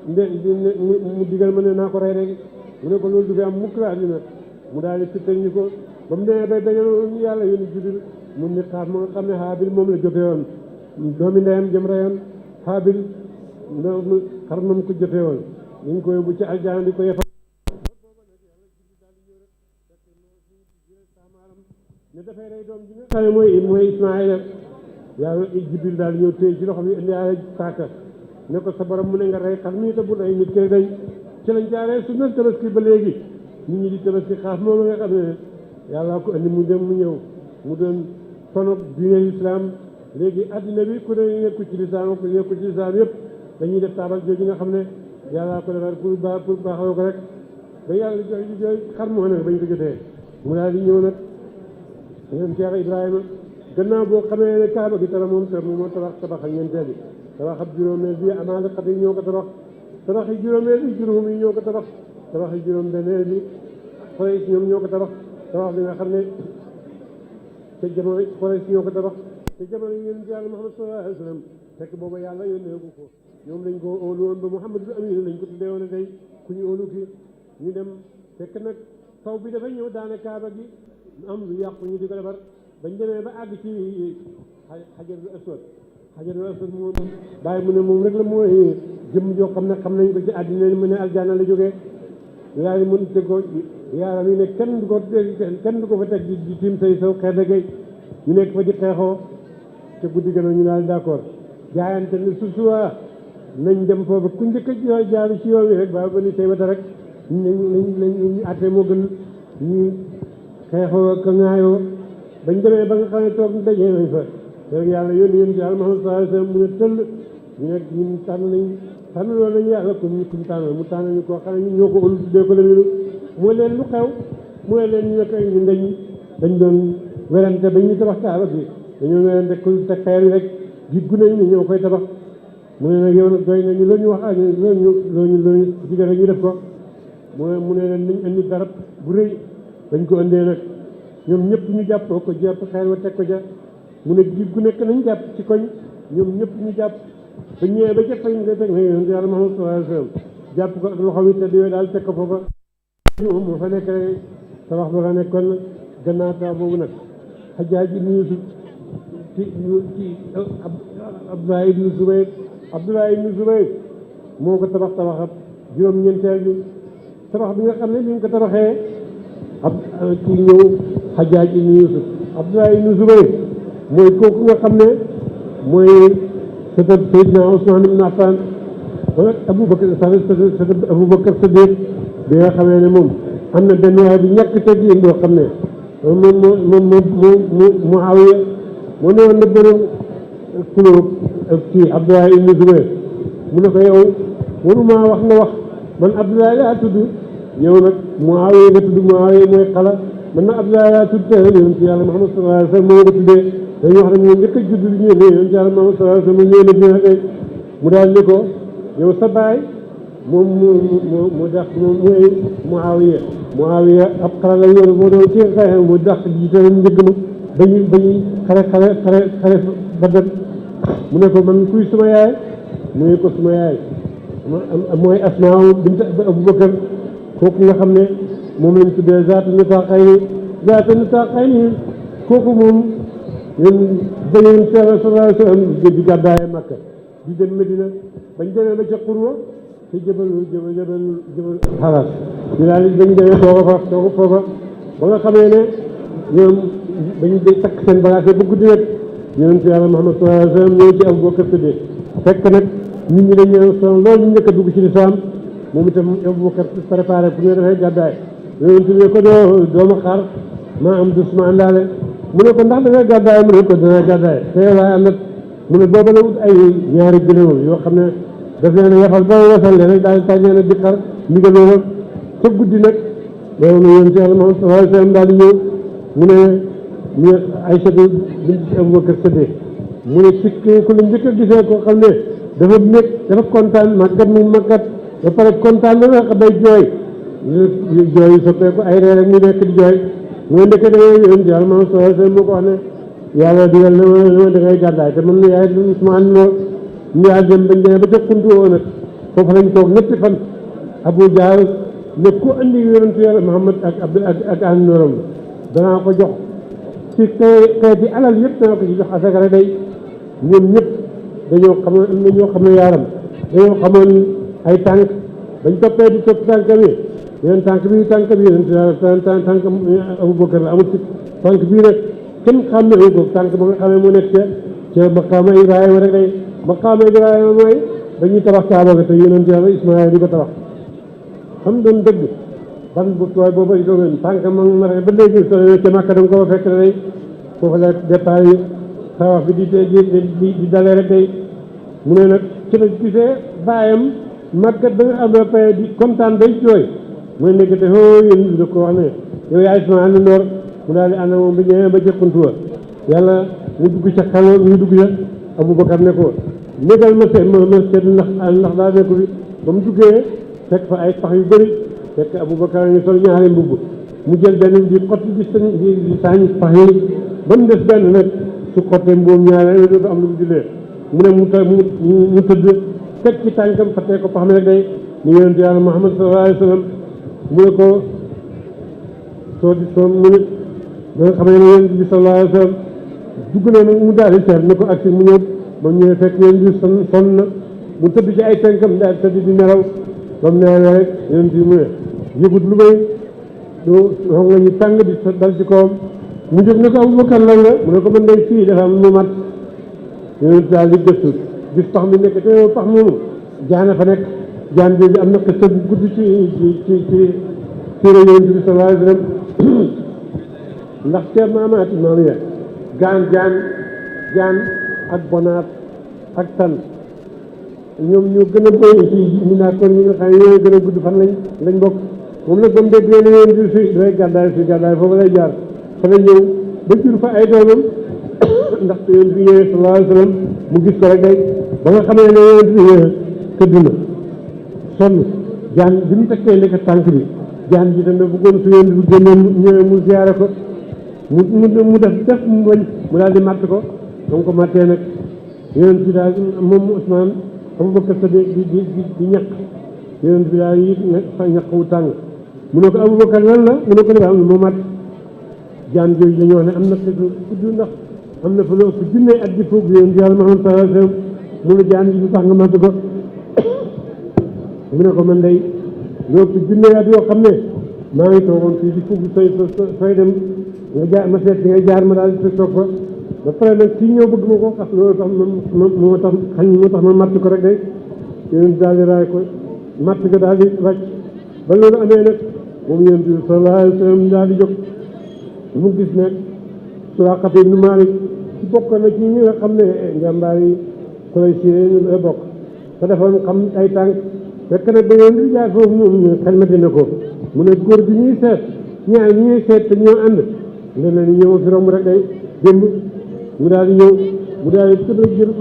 mu digal ma ne naa ko rey rek mu ne ko loolu du fi am mukk la àddina mu daal di fittal ñu ko ba mu demee bay dañoo yàlla yónni Jibril mu ni xaar ma nga xam ne Haabil moom la jote woon doomi ndeyam jëm reyoon Haabil xar moom ko jote woon ñu ngi ko yóbbu ci aljana di ko yefal ne dafay rey doom ji nga xam ne mooy Ismaayila yàlla Jibril daal ñëw téye ci loxo bi indi ay paaka ne ko sa borom mu ne nga rey xar mi te bu rey nit kay day ci lañ jaaree su nal tabaski ba léegi nit ñi di tabaski xaaf moom nga xam ne yàlla ko indi mu dem mu ñëw mu doon tonog diine islam léegi addina bi ku ne nekku ci lislaam ku nekku ci lislaam yëpp dañuy def taabal jooju nga xam ne yàlla ko defar pour baaxoo ko rek ba yàlla jox xar moo nag bañ ko jotee mu daal di ñëw nag ñoom Cheikh Ibrahima gannaaw boo xamee ne Kaaba gi tara moom moo tabax ak ñeenteel bi tabax ab juróomeel bi amaale xat yi ñoo ko tabax yi juróomeel bi juróom yi ñoo ko tabax yi juróom beneel bi Quraysh ñoom ñoo ko tabax bi nga xam ne te jamono Quraysh ñoo ko tabax te jamono yonent Yàlla Muhammad sallallahu alayhi wa sallam fekk booba yàlla yónnee ko ñoom lañ ko óolu woon ba Muhammadul Amin lañ ko tuddee woon tey ku ñu óolu ki ñu dem fekk nag taw bi dafa ñëw daane Kaaba gi am lu yàqu ñu di ko defar bañ demee ba àgg ci xajarul aswad moom bàyyi mu ne moom rek la mooy jëm joo xam ne xam nañ ko ci àddina mu ne aljanna la jógee yaa ngi mën te ko yaaram yi ne kenn du ko fa teg di tiim say saw xeet gay ñu nekk fa di xeexoo te guddi gën a ñu daal d'accord jaayante ne suwa nañ dem foofu ku njëkk a jaaru ci yoon wi rek ba ni say wata rek nañ àtte moo gën ñu xeexoo ak ŋaayoo bañ demee ba nga xam ne toog dajee nañ fa léegi yàlla yónni yónni ci Yàlla Muhammad sallallahu alayhi wa sallam mu ne tëll ñu ne ñun tànn loolu nañu yàlla ko ñu kum tànn mu tànn ñu koo xam ne ñu ñoo ko ëllu tuddee ko lamilu mooy leen lu xew mooy leen ñu nekk ñun dañ doon werante ba ñu tabax Kaaba bi dañoo werante ku te xeer yi rek jiggu nañ ñu ñoo koy tabax mu ne nag yow nag doy nañu loo ñu wax ak loolu digal rek ñu def ko mu ne leen nañ indi darab bu rëy dañ ko indee nag ñoom ñëpp ñu jàppoo ko jàpp xeer wa teg ko ja mu ne jiit gu nekk nañ jàpp ci koñ ñoom ñëpp ñu jàpp ba ñëwee ba ca fañ nga teg na yonent Yàlla Muhammad sallallahu alayhi wa sallam jàpp ko ak loxo wi te diwee daal teg ko foofa moom moo fa nekk rek tabax ba fa nekkoon gannaaw tabax boobu nag Hajjaaj ibn Yuusuf ci Abdullah ibn Zubayr moo ko tabaxat juróom-ñeenteel bi tabax bi nga xam ne bi nga ko tabaxee kii ñëw Hajjaaj ibn Yuusuf Abdullah ibn Zubayr mooy kooku nga xam ne mooy sëtëb Seydina Usmaan ibn Affaan Abubakar Sadiq bi nga xamee ne moom am na benn waay bi ñàkk teggin boo xam ne moom Muawiya moo ne woon na bëri kulóob kii Abdullah ibn Zubayr mu ne ko yow warumaa wax nga wax man Abdullah laa tudd yow nag Muawiya nga tudd Muawiya mooy xala man nag Abdullah laa tudd te yonent Yàlla Muhammad sallallahu alayhi wa sallam moo ko tuddee dañuy wax ne ñoo njëkk a judd bi ñëw ne yonent Yàlla Muhammad sallallahu alayhi wa sallam ñëw na bi tey mu daal ni ko yow sa baay moom mu dàq moom mooy Muawiya ab xala la yor moo doon ci xeex mu dàq jiite njëgg ma bañuy xare Badar mu ne ko man kuy suma yaay mu ne ko suma yaay mooy Asmaa bint Abubakar kooku nga xam ne moom lañ tuddee zaatu nitaaqayni kooku moom ñun dañuy sallallahu alayhi wa sallam di gàddaaye Makka di dem Medina bañ demee ba ca Qurwa te jëbal xalaat ñu daal di bañ demee foofa ba nga xamee ne ñoom dañu day takk seen bagage bu guddi nag yonent Yàlla Muhammad sallallahu alayhi wa sallam ñëw ci Abubakar tëddee fekk nag nit ñi dañu sonn loolu ñu njëkk a dugg ci lislaam moom itam Abubakar préparé pour ñu dafay gàddaay yonent bi ko doo ma xaar maa am dus ma àndaale mu ne ko ndax dangay gàddaay mu ne ko danaa gàddaay te yow laay ànd ak mu ne booba la ut ay ñaari gëléemam yoo xam ne daf leen a yafal ba wasal leen rek daal di tàj leen a di xar ndigaloo ca guddi nag loolu na yonent Yàlla Muhammad sallallahu alayhi wa sallam daal di ñëw mu ne ñu Aysatu bint Abubakar Siddiq mu ne ci ku la njëkk a gisee koo xam ne dafa nekk dafa kontaan màggat mu màggat ba pare kontaan ba nga xam day jooy yu soppeeku ay reer rek mu nekk di jooy mooy ndekk da ngay yonent Yàlla Muhammad sallallahu alayhi wa sallam moo ko wax ne yàlla digal na ma da ngay gàddaay te man yaay suma àndoo ñu daal dem bañ demee ba ca kuntu woo nag foofu lañ toog ñetti fan Abu Jahl ne ku andi yonent Yàlla Muhammad ak àndooram danaa ko jox ci xeeti alal yëpp dana ko ci jox asaka rek day ñoom ñëpp dañoo xamoon am na ñoo xam ne yaaram dañoo xamoon ay tànk bañ toppee di topp tànk bi yeneen tànk bi tànk Abubakar la amul ci tànk bii nag kenn xàmmewu ko tànk ba nga xamee mu nekk ca maqaama Ibrahima rek day maqaama Ibrahima mooy dañuy tabax Kaaba ga te yonent Yàlla Ismaayil di ko tabax xam doon dëgg ban bu tooy boobu ay doon tànk ma rek ba léegi soo ca Makka da nga ko fekk day foofu la départ yi xawaaf bi di dalee rek day mu ne nag ci la gisee baayam màggat ba nga am ba pare di kontaan day jooy mooy nekk te yéen da ko wax ne yow yaay sama àndandoor mu daal di ànd moom bi ñëwee ba jëkkantu wa yàlla mu dugg ca xaloo ñu dugg ca Abubakar ne ko négal ma seet ndax daa nekku bi ba mu duggee fekk fa ay pax yu bëri fekk Abubakar ngi sol ñaari mbubb mu jël benn di xotti di saañ pax yi ba mu des benn nag su xottee mbuum ñaari dootu am lu mu jullee mu ne mu tëdd teg ci tànkam fattee ko pax mi rek day ñu yonent Yàlla Muhammad sallallahu alayhi wa sallam mu ne ko soo mu ne ba nga xam ne yonent bi sallallahu alayhi wa sallam dugg na nag mu daal di seet ne ko agsi mu ñëw ba mu ñëwee fekk yonent bi sonn na mu tëdd ci ay tànkam daal tëdd di nelaw ba mu nelawee rek yonent bi mu ne yëgut lu may xom nga ñu tàng di dal ci kawam mu jóg ne ko Abubakar lan la mu ne ko man day fii dafa am lu mat yonent daal di gëstu gis pax mi nekk te pax moomu jaana fa nekk jaan bi am na xista bu gudd ci siira yonent bi sallallahu alayhi wa sallam ndax ca maamaati maam ya jaan ak bonaat ak tan ñoom ñoo gën a bëri ci ñu naa kon ñi nga xam ne ñoo gën a gudd fan lañ bokk moom nag ba mu dégg ne yonent bi fi day gàddaay foofu lay jaar fa la ñëw ba jur fa ay doomam ndax yonent bi ñëwee sallallahu alayhi wa sallam mu gis ko rek day ba nga xamee ne yonent bi tëdd na sonn jaan bi mu tekkee nekk tànk bi jaan ji dana bëggoon su yonent bi génnoon ñëwee mu ziyaare ko mu def mu bañ mu daal di màtt ko ba mu ko màttee nag yonent bi daal moom Usmaan Abubakar sa di ñaq yonent bi daal yi nag fa ñaq wu tàng mu ne ko Abubakar lan la mu ne ko dafa am moo màtt jaan jooju dañoo wax ne am na tudd ndax am na fa lu ëpp junne at di foofu yonent Yàlla Muhammad sallallahu alayhi wa sallam mu ne jaan ji lu tax nga màtt ko mu ne ko man day lu ëpp junne at yoo xam ne maa ngi toogoon fii di fugg sooy dem nga jaar ma seet nga jaar ma daal di toog fa ba pare nag kii ñëw bëgg ma ko xas loolu tax moo tax ma matt ko rek day yonent daal di raay ko matt ko daal di wàcc ba loolu amee nag moom yonent bi sallallahu alayhi wa sallam daal di jóg mu gis nag Suraaqa ibn Maalik ci bokk na ci ñi nga xam ne njàmbaar yi Quraysh la bokk te defoon xam ay tànk fekk nag ba yonent bi jaar foofu moom xelmati na ko mu ne góor gi ñuy seet ñuy seet te ñoo ànd leneen ni ñëw fi romb rek day démb mu daal di ñëw mu daal di tëdd jël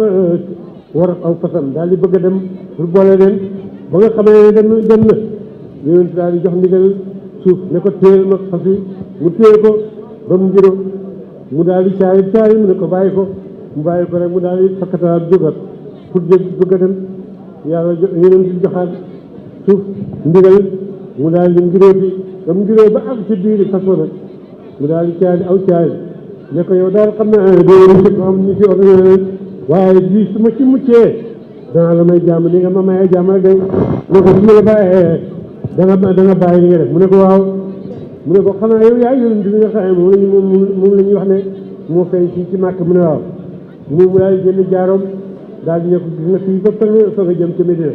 war aw fasam daal di bëgg a dem pour boole leen ba nga xamee ne dem na yonent daal di jox ndigal suuf ne ko téyel ma fas yi mu téye ko ba mu ngiro mu daal di caari mu ne ko bàyyi ko mu bàyyi ko rek mu daal di fakkataat jógat pour bëgg a dem yàlla yonent di joxaat suuf ndigal mu daal di ngirooti ba mu ngiroo ba àgg ci biir façon nag mu daal di caari aw caari ne ko yow daal xam naa ne doo ci ko am ñu ci ordinaire waaye lii su ma ci muccee dana la may jàmm ni nga ma mayee jàmm rek day ne ko su ma la bàyyee da nga bàyyi li nga def mu ne ko waaw mu ne ko xanaa yow yaa yonent bi nga xam ne moom la ñuy wax ne moo feeñ ci màkk mu ne waaw mu daal di jënd jaaroom daal di ne ko gis nga fii ba soog a jëm ca Medina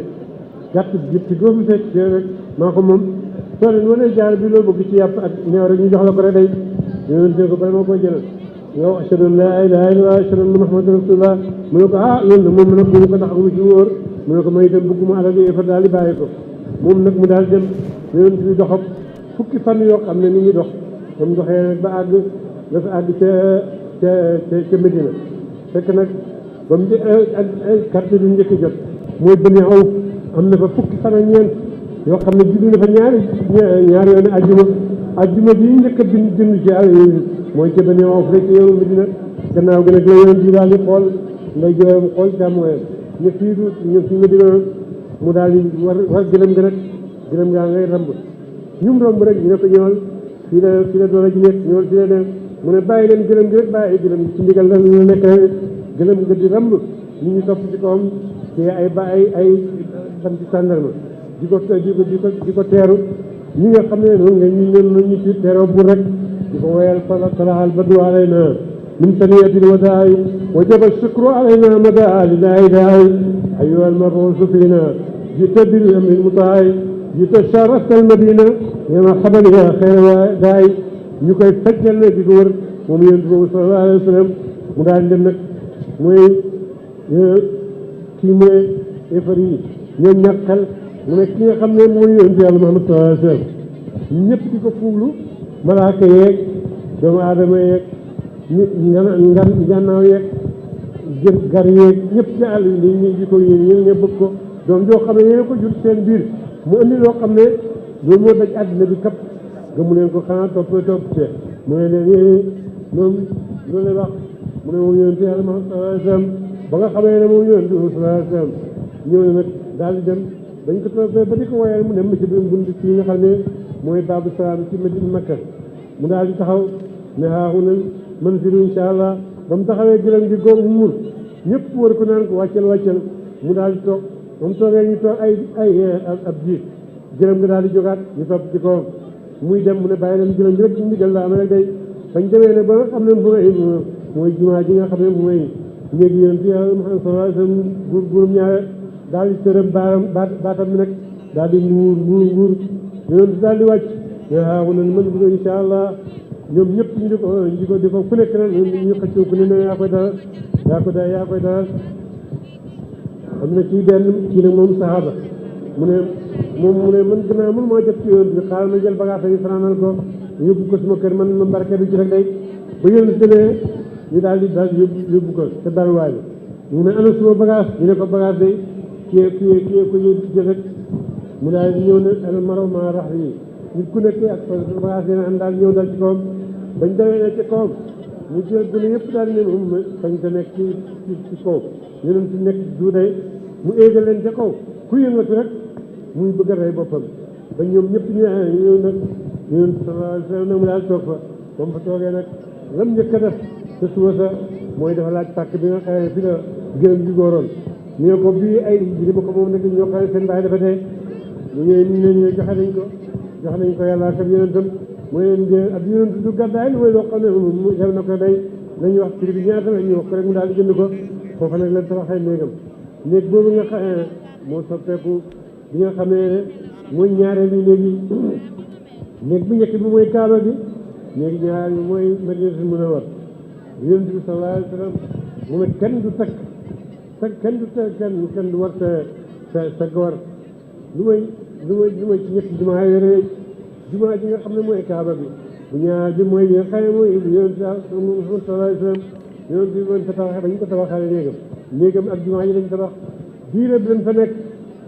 gàtt ci doomu fekk rek maa ko moom soo leen wanee jaar bi loo bëgg ci yàpp ak neew rek ñu jox la ko rek day yonent ne ko bala moo koy jëlal nga wax ashhadu an laa ilaaha illallaah ashhadu anna muhammadan rasulullah mu ne ko loolu nag moom nag bu ko tax amu ci wóor mu ne ko may itam bëgguma alal yi fa daal di bàyyi ko moom nag mu daal dem yonent bi doxab fukki fan yoo xam ne ni ngi dox ba mu doxee nag ba àgg dafa àgg ca Medina fekk nag ba mu ak carte bi njëkk jot mooy Bani Awf am na fa fukki fan ak ñeent yoo xam ne julli na fa ñaari yoon ajjuma bi njëkk a bind ci mooy ca Bani Awf rek yow Medina gannaaw gi nag la yonent bi daal di xool nday jooyam xool càmmooyam ñu fi Medina mu daal di war gëlëm ga nag gëlëm gaa ngay ramb ñum romb rek ñu ne ko ñëwal fii la doole ji nekk ñëwal fii la ne mu ne bàyyi leen gëlëm gi rek bàyyi gëlëm ci ndigal la nekk gëlëm nga di ramb ñu ñu topp ci kawam te ay ban ci tàndarma di ko teeru ñi nga xam ne noonu nga ñu ci teeroo bu rek di ko woyal talaal badru alayna min saniyatin wadaay wajaba shukru alayna madaa lillahi daay ayyuha almabuusu fiina jita bil amri mutaay jita sharafta almadina ya marhaban ya xayra daay ñu koy fajjal ne di ko wër moom yonent boobu sallallahu alayhi wa sallam mu daal di dem nag mooy kii mooy effar yi ñoom ñàkkal mu ne ki nga xam ne mooy yonent yàlla Muhammad sallallahu alayhi wa sallam ñëpp di ko fuuglu malaaka yeeg doomu aadama yeeg ngannaaw yeeg gar yeeg ñëpp ci àll yi ñu di ko yéen ñeen ñe bëgg ko doom joo xam ne yéen ko jur seen biir mu indi loo xam ne loolu moo daj àddina bi kapp gëmu leen ko xanaa topp te mu ne leen moom loolu lay wax mu ne moom yonent yàlla Muhammad sallallahu alayhi wa sallam ba nga xamee ne moom yonent sallallahu alayhi wa sallam ñëw na nag daal di dem dañ ko toppee ba di ko woyal mu dem ci biir bunt ci nga xam ne mooy baabu salaam ci Madina Makka mu daal di taxaw ne haahuna manzilu insha allah ba mu taxawee gëlëm gi góor mu mur ñëpp wër ko naan ko wàccal mu daal di toog ba mu toogee ñu toog ay ab jiit gëlëm nga daal di jógaat ñu topp ci kawam muy dem mu ne bàyyi leen gëlëm gi rek ndigal la am rek day bañ demee ne ba nga xam ne mooy jumaa ji nga xam ne mooy néegi yonent yàlla Muhammad sallallahu alayhi wa sallam gurum ñaare daal di tërëm baatam bi nag daal di nguur yonent daal di wàcc waaw nan mën bëgg insha allah ñoom ñëpp ñu di ko ku nekk nag ñu xëccoo ku ne ne yaa koy dalal am na ci benn kii nag moom saxaaba mu ne man gannaaw man moo jot ci yonent bi xaaral ma jël bagage yi fanaanal ko yóbbu ko suma kër man ma barke du ci rek day ba yonent demee ñu daal di yóbbu ko te daluwaay bi mu ne ana suma bagage ñu ne ko bagage day kii ko yóbbu jël rek mu daal di ñëw ne al maro ma rax yi nit ku nekk ak bagage yi am daal ñëw dal ci kawam bañ demee ne ci kawam mu jël gune yëpp daal ne moom fañ te nekk ci kaw yonent si nekk duuday mu éegal leen ca kaw ku yëngatu rek muy bëgg a rey boppam ba ñoom ñëpp ñëw nag yonent sallallahu alayhi wa sallam nag mu daal toog fa ba mu fa toogee nag lam njëkk a def te suba sa mooy dafa laaj pàkk bi nga xamee fi la gërëm gi góoroon ñu ne ko bii ay bi ma ko moom nag ñoo xam ne seen bàyyi dafa dee ñu ñëwee ñu joxe nañ ko yàlla ak yonentam mooy leen de ak yonent du gàddaay lu mooy loo xam ne mu xew na ko day nañu wax prix bi ñaata la ñu wax ko rek mu daal di jënd ko foofa nag leen tabaxee néeg boobu nga xam ne moo soppeeku bi nga xam ne mooy ñaareel bi léegi néeg bu njëkk bi mooy kaaba bi néegi ñaareel bi mooy Madinatul Munawwara yonent bi sallallahu alayhi wa sallam mu ne kenn du takk kenn du war sa gawar lu may ci ñetti jumaa yore jumaa ji nga xam ne mooy kaaba bi bu ñaar bi mooy bi nga xam ne mooy yonent bi sallallahu alayhi wa sallam yonent bi mën ko tabaxee ba ñu ko tabaxalee néegam ak jumaa ji lañ tabax diire bi lañ fa nekk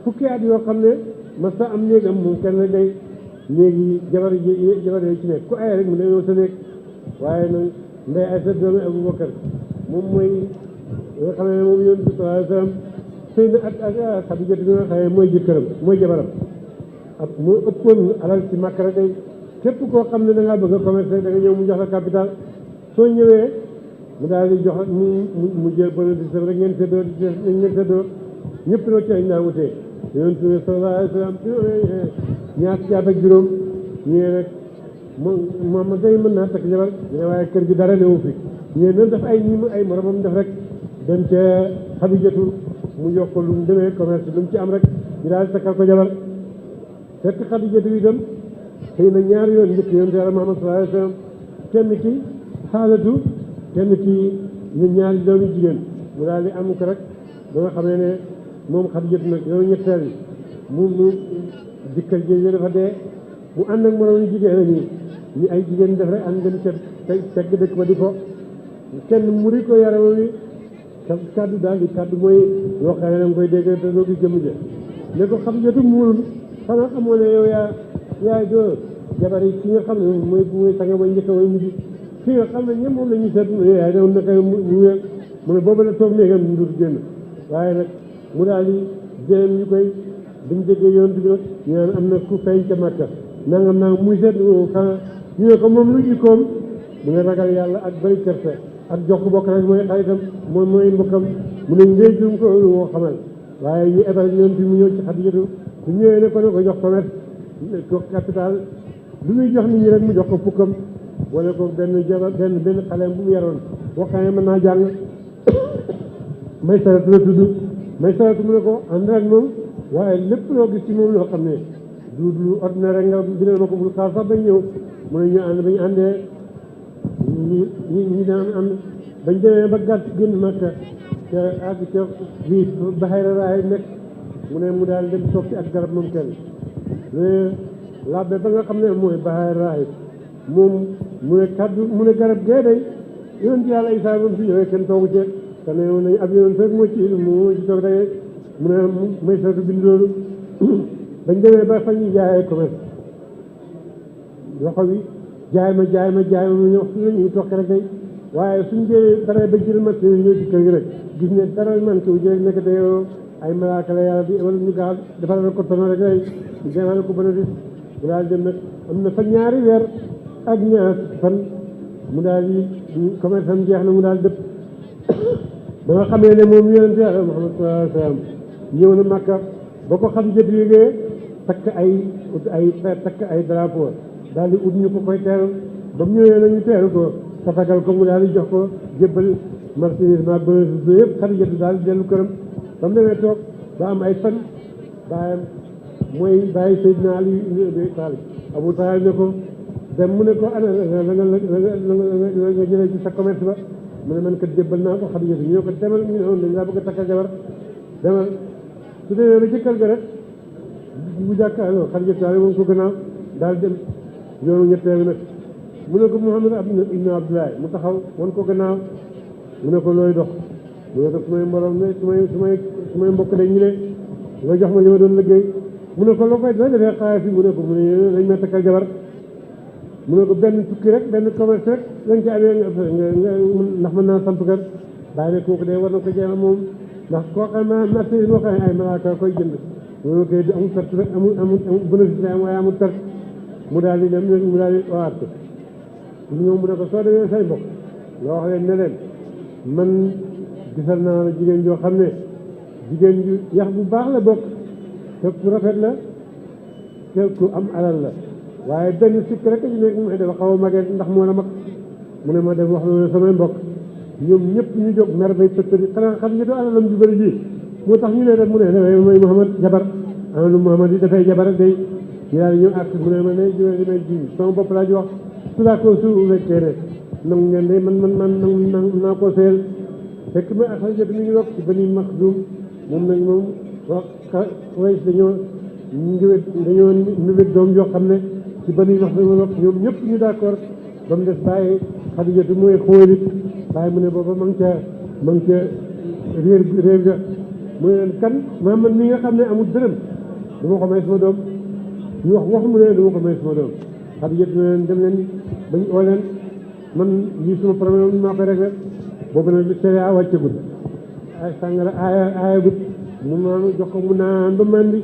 fukki at yoo xam ne mas ta am néegam moom kenn la day néegi jabar yi ci nekk ku ay rek mu ne yow sa nekk waaye nag ndey ay sa doomi Abubakar moom mooy nga xam ne moom yonent bi sallallahu alayhi wa sallam sëy na ak Xadija bi nga xam ne mooy jëkkëram mooy jabaram ak moo ëppoon alal ci Makka rek day képp koo xam ne da ngaa bëgg a commerce da nga ñëw mu jox la capital soo ñëwee mu daal di jox mu jël bénéfice rek ngeen séddoo ñëpp noo ci daa wutee yonent bi sallallahu alayhi wa sallam ñaar ci at ak juróom ñee rek moom day mën naa takk jabar ñu waaye kër gi dara newu fi ñee noonu def ay moromam def rek dem ca Xadijatu mu jox ko lu mu demee commerce lu mu ci am rek ñu daal di takkal ko jabar fekk Xadijatu itam xëy na ñaari yoon njëkk yonent Yàlla Muhammad sallallahu alayhi wa sallam kenn ki Xaalatu kenn ki ñu ñaari doomi jigéen mu daal di am ko rek ba nga xamee ne moom Xadijatu nag yow ñetteel mu dikkal ji dafa dee mu ànd ak moroom jigéen ñi ay jigéen def rek ànd dem tegg dëkk ba di ko kenn muri ko yaram wi kaddu daal di kaddu mooy loo xam ne da nga koy dégg te doo gis jëmm ja ne ko Xadijatu muurul xanaa xamoo ne yow yaay doo jabar yi ki nga xam ne mooy sanga mooy njëkk mooy mujj ki nga xam ne ñëpp moom la ñuy seet yaay doon naka mu ne boobu la toog néegam ñu dul génn waaye nag mu daal di jéem ñu koy dañ déggee yoon bi nag ñu naan am na ku feeñ ca Makka nangam muy seet xanaa ñu ne ko moom lu jikkoom mu ne ragal yàlla ak bëri kersa ak jox ko bokk rek mooy xaritam mooy mbokkam mu ne ndéy dum ko woo xamal waaye ñu ebal ñoom fi mu ñëw ci Xadijatu su ñëwee ne ko jox commerce ko capital lu muy jox nit ñi rek mu jox ko fukkam wala ko benn jabar benn xaleem bu mu yaroon boo xam ne mën naa jàng may saratu la tudd may saratu mu ne ko ànd ak moom waaye lépp loo gis ci moom loo xam ne du lu ordinaire nga bindal ma ko bul xaar sax bañ ñëw mu ne ñu ànd bañ àndee ñi daan ànd bañ demee ba gàtt génn Makka te àgg ca fii Bahayra Raay nekk mu ne mu daal dem toog ci ak garab moom kenn mais labbe ba nga xam ne mooy Bahayra Raay moom mu ne kaddu mu ne garab gee day yonent yàlla Isaa moom si ñëwee kenn toogu ci te ne nañ ab yonent rek moo ci toog rek mu ne may saratu bind loolu bañ demee ba fa ñuy jaayee commerce loxo bi jaay ma ñëw su la ñuy toog rek day waaye suñ jëlee dara ba jël ma ñëw ci kër gi rek gis ne dara man ko jël nekk te yow ay malaaka la yàlla bi wala ñu gaal defal ko tono rek day defal ko bénéfice mu daal dem nag am na fa ñaari weer ak ñaar fan mu daal di commerce am jeex na mu daal dëpp ba nga xamee ne moom yonent Yàlla Muhammad sallallahu alayhi wa sallam ñëw na Makka ba ko Xadijatu yégee takk ay drapeau daal di ut ñu ko koy teeru ba mu ñëwee nañu teeru ko tatagal ko mu daal di jox ko jébbal marchandise ma bénéfice yëpp Xadijatu daal di dellu këram ba mu demee toog ba am ay fan baayam mooy bàyyi Seydina Ali ibn Abi Talib Abu Talib ne ko dem mu ne ko ana la nga jëlee ci sa commerce ba mu ne man kat jébbal naa ko Xadijatu ñu ne ko demal ñu ne woon dañ laa bëgg a takkal jabar demal su demee ba ci kër ga rek bu jàkkaarloo Xadijatu daal moom ko gannaaw daal dem yoonu ñetteel nag mu ne ko Muhammad ibn Abdullahi mu taxaw wan ko gannaaw mu ne ko looy dox mu ne ko su may mborom ne su may mbokk dañ ñu ne nga jox ma li ma doon liggéey mu ne ko loo koy doon defee xaalis bi mu ne ko mu ne dañ ma takkal jabar mu ne ko benn tukki rek benn commerce rek lañ ci amee ndax mën naa samp kër bàyyi ne kooku de war na ko jeexal moom ndax koo xam ne marché yi moo xam ne ay malaaka koy jënd mu ne ko amul perte rek amul bénéfice am waaye amul perte mu daal di dem mu daal di waat ko ñoom mu ne ko soo demee say mbokk nga wax leen ne leen man gisal naa la jigéen joo xam ne jigéen ju yax bu baax la bokk te ku rafet la te ku am alal la waaye benn sikk rek ñu nekk mooy dafa xaw a magee ndax moo la mag mu ne ma dem wax loolu samay mbokk ñoom ñëpp ñu jóg mer bay pëttëri xanaa xam nga doo alalam ju bëri ji moo tax ñu ne rek mu ne dafay mooy Muhammad jabar amalu Muhammad yi dafay jabar day ñu daal di ñëw ak mu ne ma ne di may ji sama bopp laa ji wax su laa ko su fekkee ne nangu ngeen de man naa koo seel fekk ma ak Xadijatu mi ngi yokk ci Bani Maxzum moom nag moom wax Quraysh dañoo mbébét doom yoo xam ne ci Bani Maxzum yokk ñoom ñëpp ñu d'accord ba mu des bàyyi Xadijatu mooy xóolit bàyyi mu ne booba ma ngi ca réer ga mu ne leen kan Muhammad mi nga xam ne amul dërëm du ma ko may sama doom ñu wax mu ne du ma ko may sama doom Xadijatu ne leen dem leen bañ oo leen man lii suma problème maa koy réglé boobu nag sharia wàccagul ay sàngara aaya gut mu naan jox ko mu naan ba mandi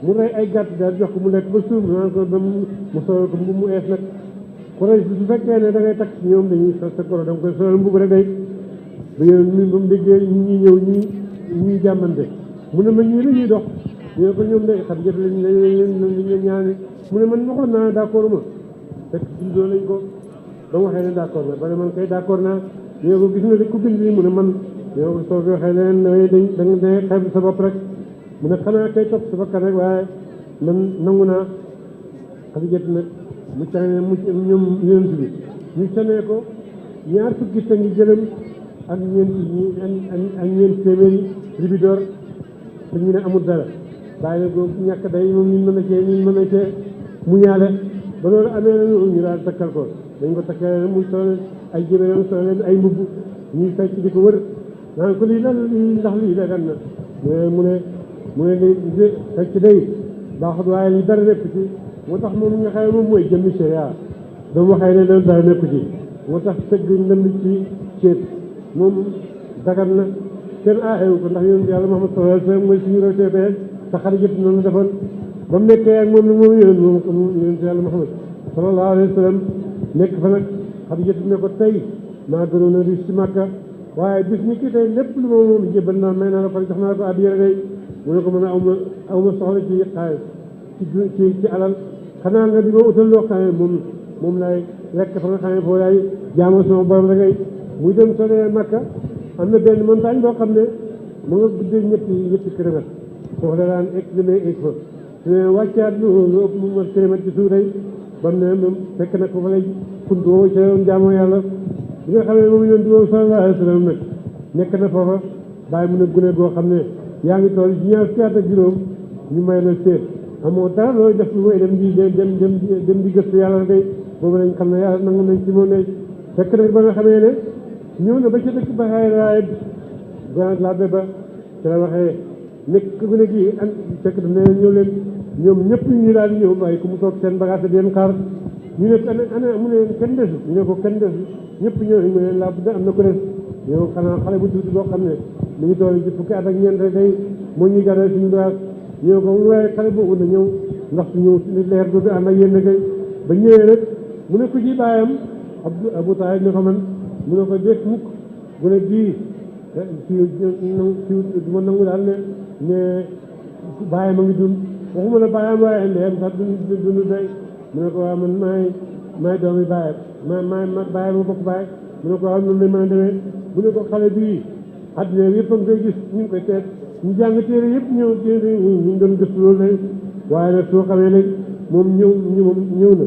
mu rey ay gàtt daal jox ko mu lekk ba suur mu naan ko ba mu solal ko mbubb mu ees nag Quraysh su fekkee ne da ngay takk ci ñoom dañuy sa koro da nga koy solal mbubb rek day ba yéen ba mu déggee ñi ñëw ñuy jàmmante mu ne ma ñii la ñuy dox ñu ne ko ñoom de xam jot lañ ñaani mu ne man waxoon naa d'accord ma fekk ci doo lañ ko ba mu waxee ne d'accord na ba ne man kay d'accord naa ñu ne ko gis nga de ku bind lii mu ne man ñu ne ko soo ko waxee leneen da xeeb sa bopp rek mu ne xanaa kay topp sa bakkan rek waaye man nangu naa Xadijatu nag mu cane mu ñoom yonent bi ñu canee ko ñaar fukki tangi gëlëm ak ñeent téeméeri libidoor te ñu ne amul dara bàyyi ko ñàkk day moom ñu mën a cee mu ñaale ba loolu amee na ñu daal takkal ko dañ ko takkee mu sol ay jébéram sol leen ay mbubb ñuy fecc di ko wër naan ko lii lan ndax lii la gan na mu ne li fecc day baaxut waaye li dara nekk ci moo tax moom nga xam ne moom mooy jëmmi sharia ba mu waxee ne loolu dara nekku ci moo tax tëgg ndënd ci ceet moom dagan na kenn aaxewu ko ndax yonent Yàlla Muhammad sallallahu alayhi wa sallam mooy suñu roteebee te Xadijatu noonu defoon ba mu nekkee ak moom nag moom yonent Yàlla Muhammad sallallahu alayhi wa sallam nekk fa nag Xadijatu ne ko tey maa gënoon a riis ci Makka waaye bis ni ki tey lépp lu ma moom jébal naa may naa la ko jox naa ko addiya day mu ne ko mën a aw ma soxla ci xaalis ci alal xanaa nga di ma utal loo xam ne moom lay lekk fa nga xam ne foofu laay jaamoo sama borom rek ay muy dem soo demee Makka am na benn montagne boo xam ne mu nga guddee ñetti kilomètre foofu la daan exprimer ik fa su ne wàccaat lu ëpp mu mat kilomètre ci suuf day ba mu ne moom fekk nag foofu lay kuntu woo ca jaamoo yàlla bi nga xam ne moom yoon di moom sallallahu alayhi wa sallam nag nekk na foofa bàyyi mu ne gune goo xam ne yaa ngi toll ci ñaar fukki at ak juróom ñu may la séet amoo dara looy def lu mooy dem di gëstu yàlla day boobu lañ xam ne yàlla nangu nañ ci moom ne fekk nag ba nga xamee ne ñëw na ba ca dëkk ba xay raay ba labbe ba ci la waxee nekk gune gi ak fekk daf ne ñëw leen ñoom ñëpp ñu daal di ñëw waaye ku mu toog seen bagage di leen xaar ñu ne ana mu ne kenn desu ñu ne ko kenn desu ñëpp ñëw nañ mu ne laa bu am na ko des yow xanaa xale bu tuuti boo xam ne mi ngi toll ci fukki at ak ñeent rek day moo ñuy gàdal suñu bagage ñëw ko waaye xale boobu na ñëw ndax su ñëw leer dootu ànd ak yéen kay ba ñëwee rek mu ne ko ci baayam Abu Taalib ne ko man mu ne ko dégg mukk bu ne bii ci ma nangu daal ne baayam a ngi dund waxuma la baayam waaye ndeyam sax dund day mu ne ko waaw man maay doomi baayam maay baayam ma bokk baay mu ne ko waaw noonu lañ mën a demee mu ne ko xale bii àddina yëpp a ngi koy gis ñu ngi koy teet ñu jàng téere yëpp ñëw ñu doon gëstu loolu lay waaye nag soo xamee nag moom ñëw na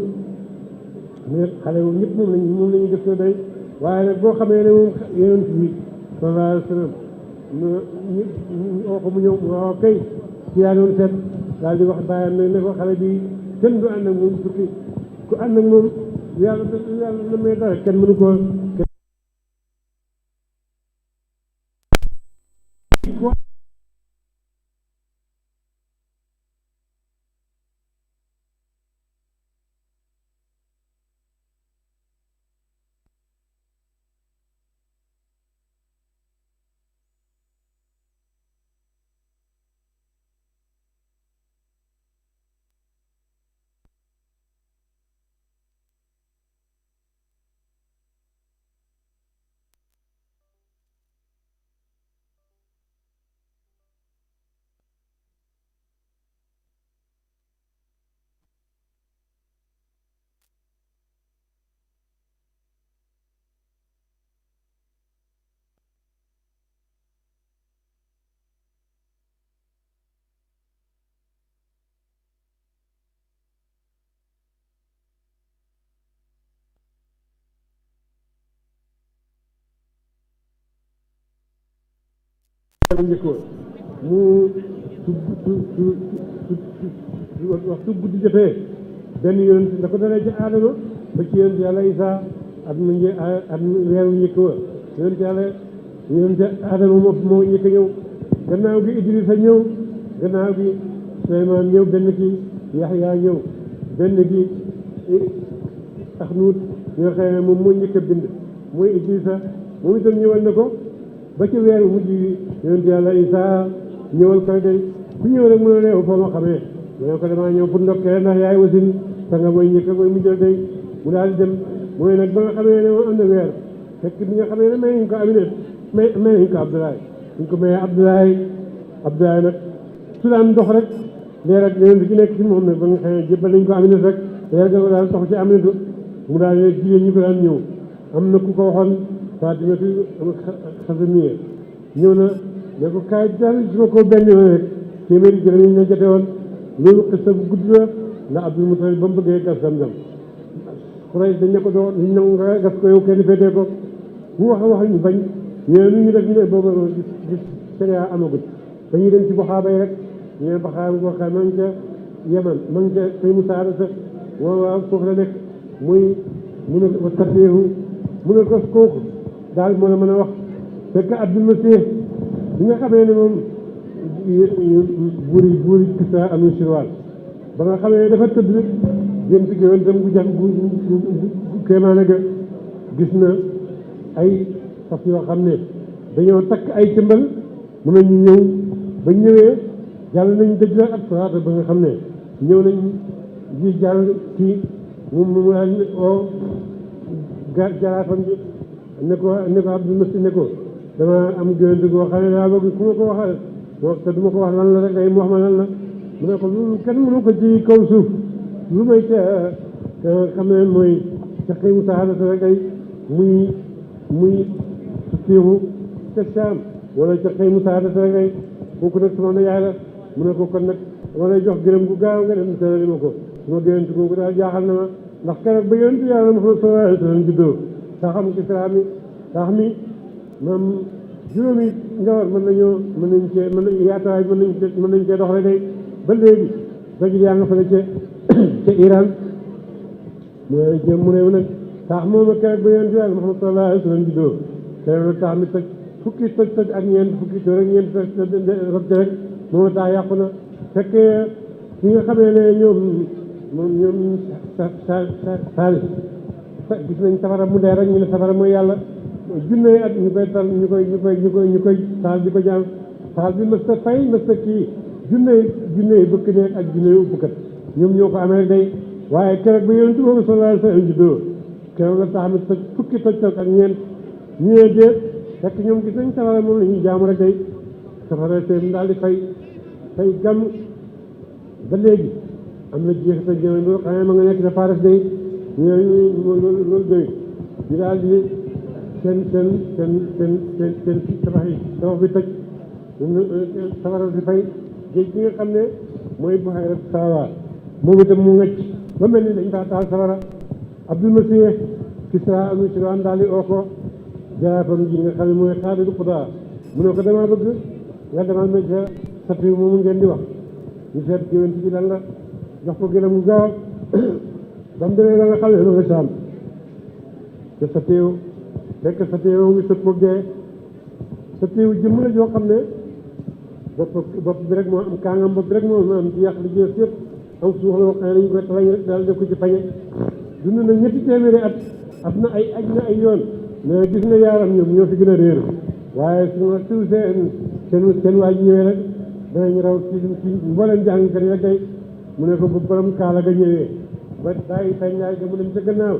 mu ne xale boobu ñëpp moom la ñu gëstoo day waaye nag boo xamee ne moom yonent bi sallallahu alayhi wa sallam oo ko mu ñëw waaw kay ci yaa doon seet daal di wax bàyyam ne ko xale bi kenn du ànd ak moom tukki ku ànd ak moom yàlla na may dara kenn mënu ko njëkkoon mu waxtu guddi jotee benn yonent da ko dalee ci Aadama ba ci yonent yàlla Isaa at weeru njëkk wa yonent Aadama moo njëkk a ñëw gannaaw gi Idrisa ñëw gannaaw gi Suleymaan ñëw benn gi Yaxya ñëw benn gi Axnuut ñoo xëy ne moom moo njëkk a bind mooy Idrisa moom itam ñëwal na ko ba ci weeru mujj yonent yàlla Isaa ñëwal koy day ku ñëw rek mu ne lee foo ma xamee mu ne ko damaa ñëw pour ndokkee ndax yaay wasin sa nga mooy njëkk mooy mujjal day mu daal di dem mooy nag ba nga xamee ne moom am na weer fekk bi nga xamee ne may nañ ko Aminata may nañ ko Abdoulaye ñu ko mayee Abdoulaye nag su daan dox rek leer ak yonent gi nekk ci moom nag ba nga xamee jébbal nañ ko Aminata rek leer ga ko daal dox ci Aminata mu daal ne jigéen ñi ko daan ñëw am na ku ko waxoon Fatimatu Xasamiya ñëw na ne ko kaay daal su ma ko benn yoon rek téeméeri jëf nañ la jote woon loolu xista bu gudd la ndax Abdul Mutalib ba mu bëggee gas Zamzam Quraysh dañ ne ko doo ñu nangu nga gas ko yow kenn féetee ko mu wax ñu bañ ñu def ñu ne booba gis sharia amagut dañuy dem ci Buxaaba yi rek ñu ne Buxaaba ma ngi ca Yaman ma ngi ca say musaada sa waaw foofu la nekk muy mu ne ko tarbiyehu mu ne ko kooku daal moo la mën a wax fekk Abdul Masih bi nga xamee ne moom buuri Kisra am na Sirwal ba nga xamee ne dafa tëdd jëm ci géwél dem gu jax gu kéemaane ga gis na ay fas yoo xam ne dañoo takk ay cëmbal mu ne ñu ñëw ba ñëwee jàll nañ dëj la ak Furaata ba nga xam ne ñëw nañ ji jàll ci moom mu daal o jaraafam ji ne ko Abdul Masi ne ko dama am gént goo xam ne daa bëgg ku ma ko waxal te du ma ko wax lan la rek day mu wax ma lan la mu ne ko loolu kenn mënu ko ci kaw suuf lu may ca xam ne mooy ca xëy mu saxaadata rek day muy fiiru ca Saam wala ca xëy mu saxaadata rek day kooku nag sama yaay la mu ne ko kon nag dama lay jox gërëm gu gaaw nga dem tërali ma ko suma gént googu daal jaaxal na ma ndax keroog ba yonent yàlla Muhammad sallallahu alayhi wa sallam juddoo taxam Kisra mi tax mi moom juróomi njawar mën nañ yaatawaay mën nañ cee dox rek day ba léegi dajul yaa nga fële ca Iran mu ne nag tax moom a keroog ba yonent yàlla Muhammad sallallahu alayhi wa sallam juddoo keroog nag tax mi toj ak ñeent fukki toj ak ñeent rob rek moom a tax yàqu na fekkee fi nga xamee ne ñoom saali gis nañ safara mu dee rek ñu ne safara mooy yàlla junne at ñu koy tal ñu koy taal di ko jaam taal bi mës ta fay mës ta kii junne bëkk neeg ak junne uppkat ñoom ñoo ko amee rek day waaye keroog ba yonent boobu sallallahu alayhi wa sallam juddoo keroog la tax mi toj fukki toj ak ñeent ñëwee déet fekk ñoom gis nañ safara moom la ñuy jaamu rek day safara seen daal di fay gàmm ba léegi am na jeexital jamono boo xam ne ma nga nekk na Paris day loolu doy ñu daal di seen tabax bi toj safara si fay géej gi nga xam ne mooy Buhayra Sawa moom itam mu ngacc ba mel ni dañ faa taal safara Abdul Masih Kisra amu si waan daal di oo ko jaraafam ji nga xam ne mooy Xaadiru Xudaa mu ne ko dama bëgg nga demal ma ca sati moomu ngeen di wax ñu seet géwént bi lan la jox ko gëlëm gu gaaw ba mu demee ba nga xam ne nga saam te sa teew fekk sa teew ngi sëpp ko dee sa teew jëmm la joo xam ne bopp bi rek moo am kaangam bopp bi rek moo am ci yàq li jëf yëpp am suux la wax ne dañu koy talañ rek daal def ko ci pañe dund na ñetti téeméeri at am na ay aj na ay yoon mais gis nga yaaram ñoom ñoo fi gën a réer waaye su seen waa ji ñëwee rek danañ raw ci mbooleem jàngkat yi rek day mu ne ko bu borom kaala ga ñëwee ba bàyyi sañ laay ga mu dem ca gannaaw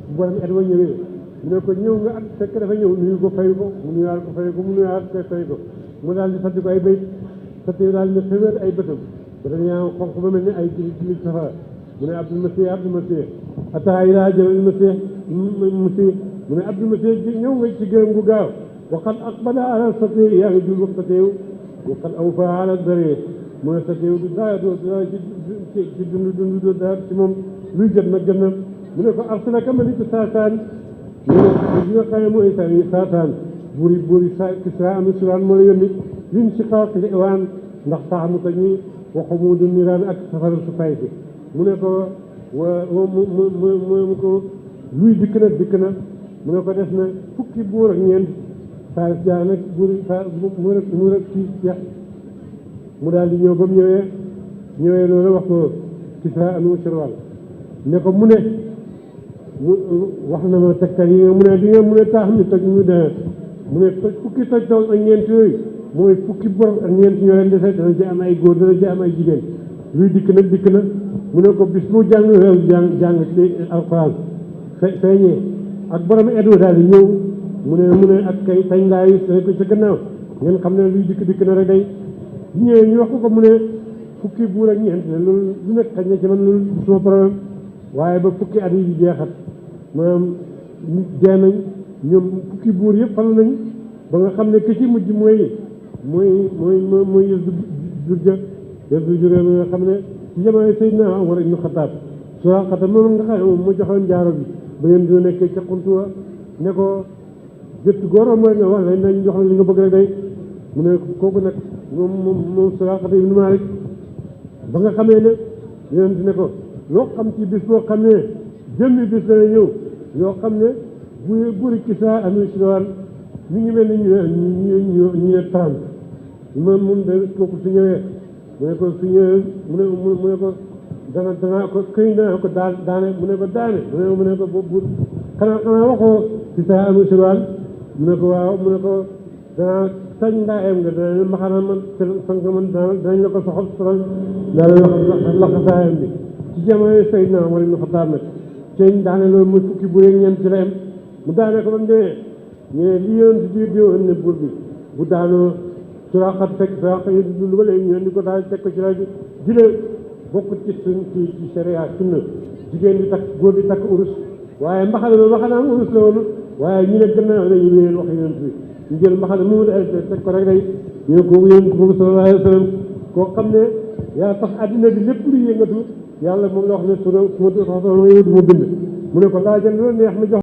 bu borom et wa ñëwee mu ne ko ñëw nga at fekk dafa ñëw nuyu ko fay ko mu nuyaat ko fay ko mu nuyaat ko fay ko mu daal di sotti ko ay bayt sotti daal di ne xëwéet ay bëtam ba dañ yaa xonq ba mel ni ay jili safara mu ne Abdul Masih ataa ilaa jëlal Masih mu ne Abdul Masih ñëw nga ci gërëm gu gaaw waqad aqbala ala sati yaa ngi jul wax sateew waqad awfa ala dare mu ne sateew du dara ci dund do dara ci moom luy jot nag gën na mu ne ko arsalaka maliku Saasaan mu ne li nga xam ne mooy Saasaan buuri Kisra am Suraan moo la yónni liñ si xaaq li waan ndax tax mu tañ ñi waxu mu di niraan ak safara su fay si mu ne ko mu ko luy dikk na mu ne ko def na fukki buur ak ñeent Faris jaar nag mu rek ci yax mu daal di ñëw ba mu ñëwee loolu wax ko Kisra anu Suraan ne ko mu ne wax na ma tegtal yi mu ne di nga mu ne taax mi toj mu dee mu ne fukki toj taw ak ñeent yooyu mooy fukki borom ak ñeent ñoo leen dese dana ci am ay góor dana ci am ay jigéen luy dikk na mu ne ko bis bu jàng ci alxuraan feeñee ak borom edu daal di ñëw mu ne ak kay sañ laay ko ca gannaaw ngeen xam ne luy dikk na rek day ñëwee ñu wax ko mu ne fukki buur ak ñeent ne loolu lu nekk xañ na ci man loolu suma problème waaye ba fukki at yi jeexat maanaam dee nañ ñoom fukki buur yëpp fal nañ ba nga xam ne ki ci mujj mooy Yazid Juré nga xam ne ci jamono Seydina Umar ibn Xattaab Suraaqa moom nga xam ne moom moo joxoon jaaro bi ba ngeen di nekkee ca xuntuwa ne ko jëtt góoram mooy nga wax nañ jox la li nga bëgg rek day mu ne kooku nag moom Suraaqa ibn Maalik ba nga xamee ne yonent ne ko loo xam ci bis boo xam ne jëmmi bis dana ñëw yoo xam ne buuri Kisra am Suraan mi ngi mel ni ñu ne 30 moom de kooku su ñëwee mu ne ko su ñëwee mu ne ko danaa ko këy danaa ko daane mu ne ko daane mu ne ko boobu xanaa waxoo Kisra am Suraan mu ne ko waaw mu ne ko danaa sañ ndaa em nga danañ ma xanaa man sank man danañ la ko soxal daal laxasaayam bi ci jamono Seydina Umar ibn Xattaab nag ceeñ daane loolu muy fukki bu yeeg ñeent ci la em mu daane ko ba mu demee ñu ne li yoon si di woon ne buur bi bu daanoo suraaxat fekk suraaxa yi lu ba léegi ñu di ko daal teg ko ci rajo jile bokkut ci ci sharia sunna jigéen di takk góor di takk urus waaye mbaxana ma mbaxanaam urus la woon waaye ñu ne gën na dañu wéyal wax yonent bi ñu jël mbaxana mu teg ko rek day ñu ne ko yonent boobu sallallahu alayhi wa sallam koo xam ne yaa tax addina bi lépp lu yëngatu yàlla moom la wax ne su ma bind mu ne ko laajal lu neex ma jox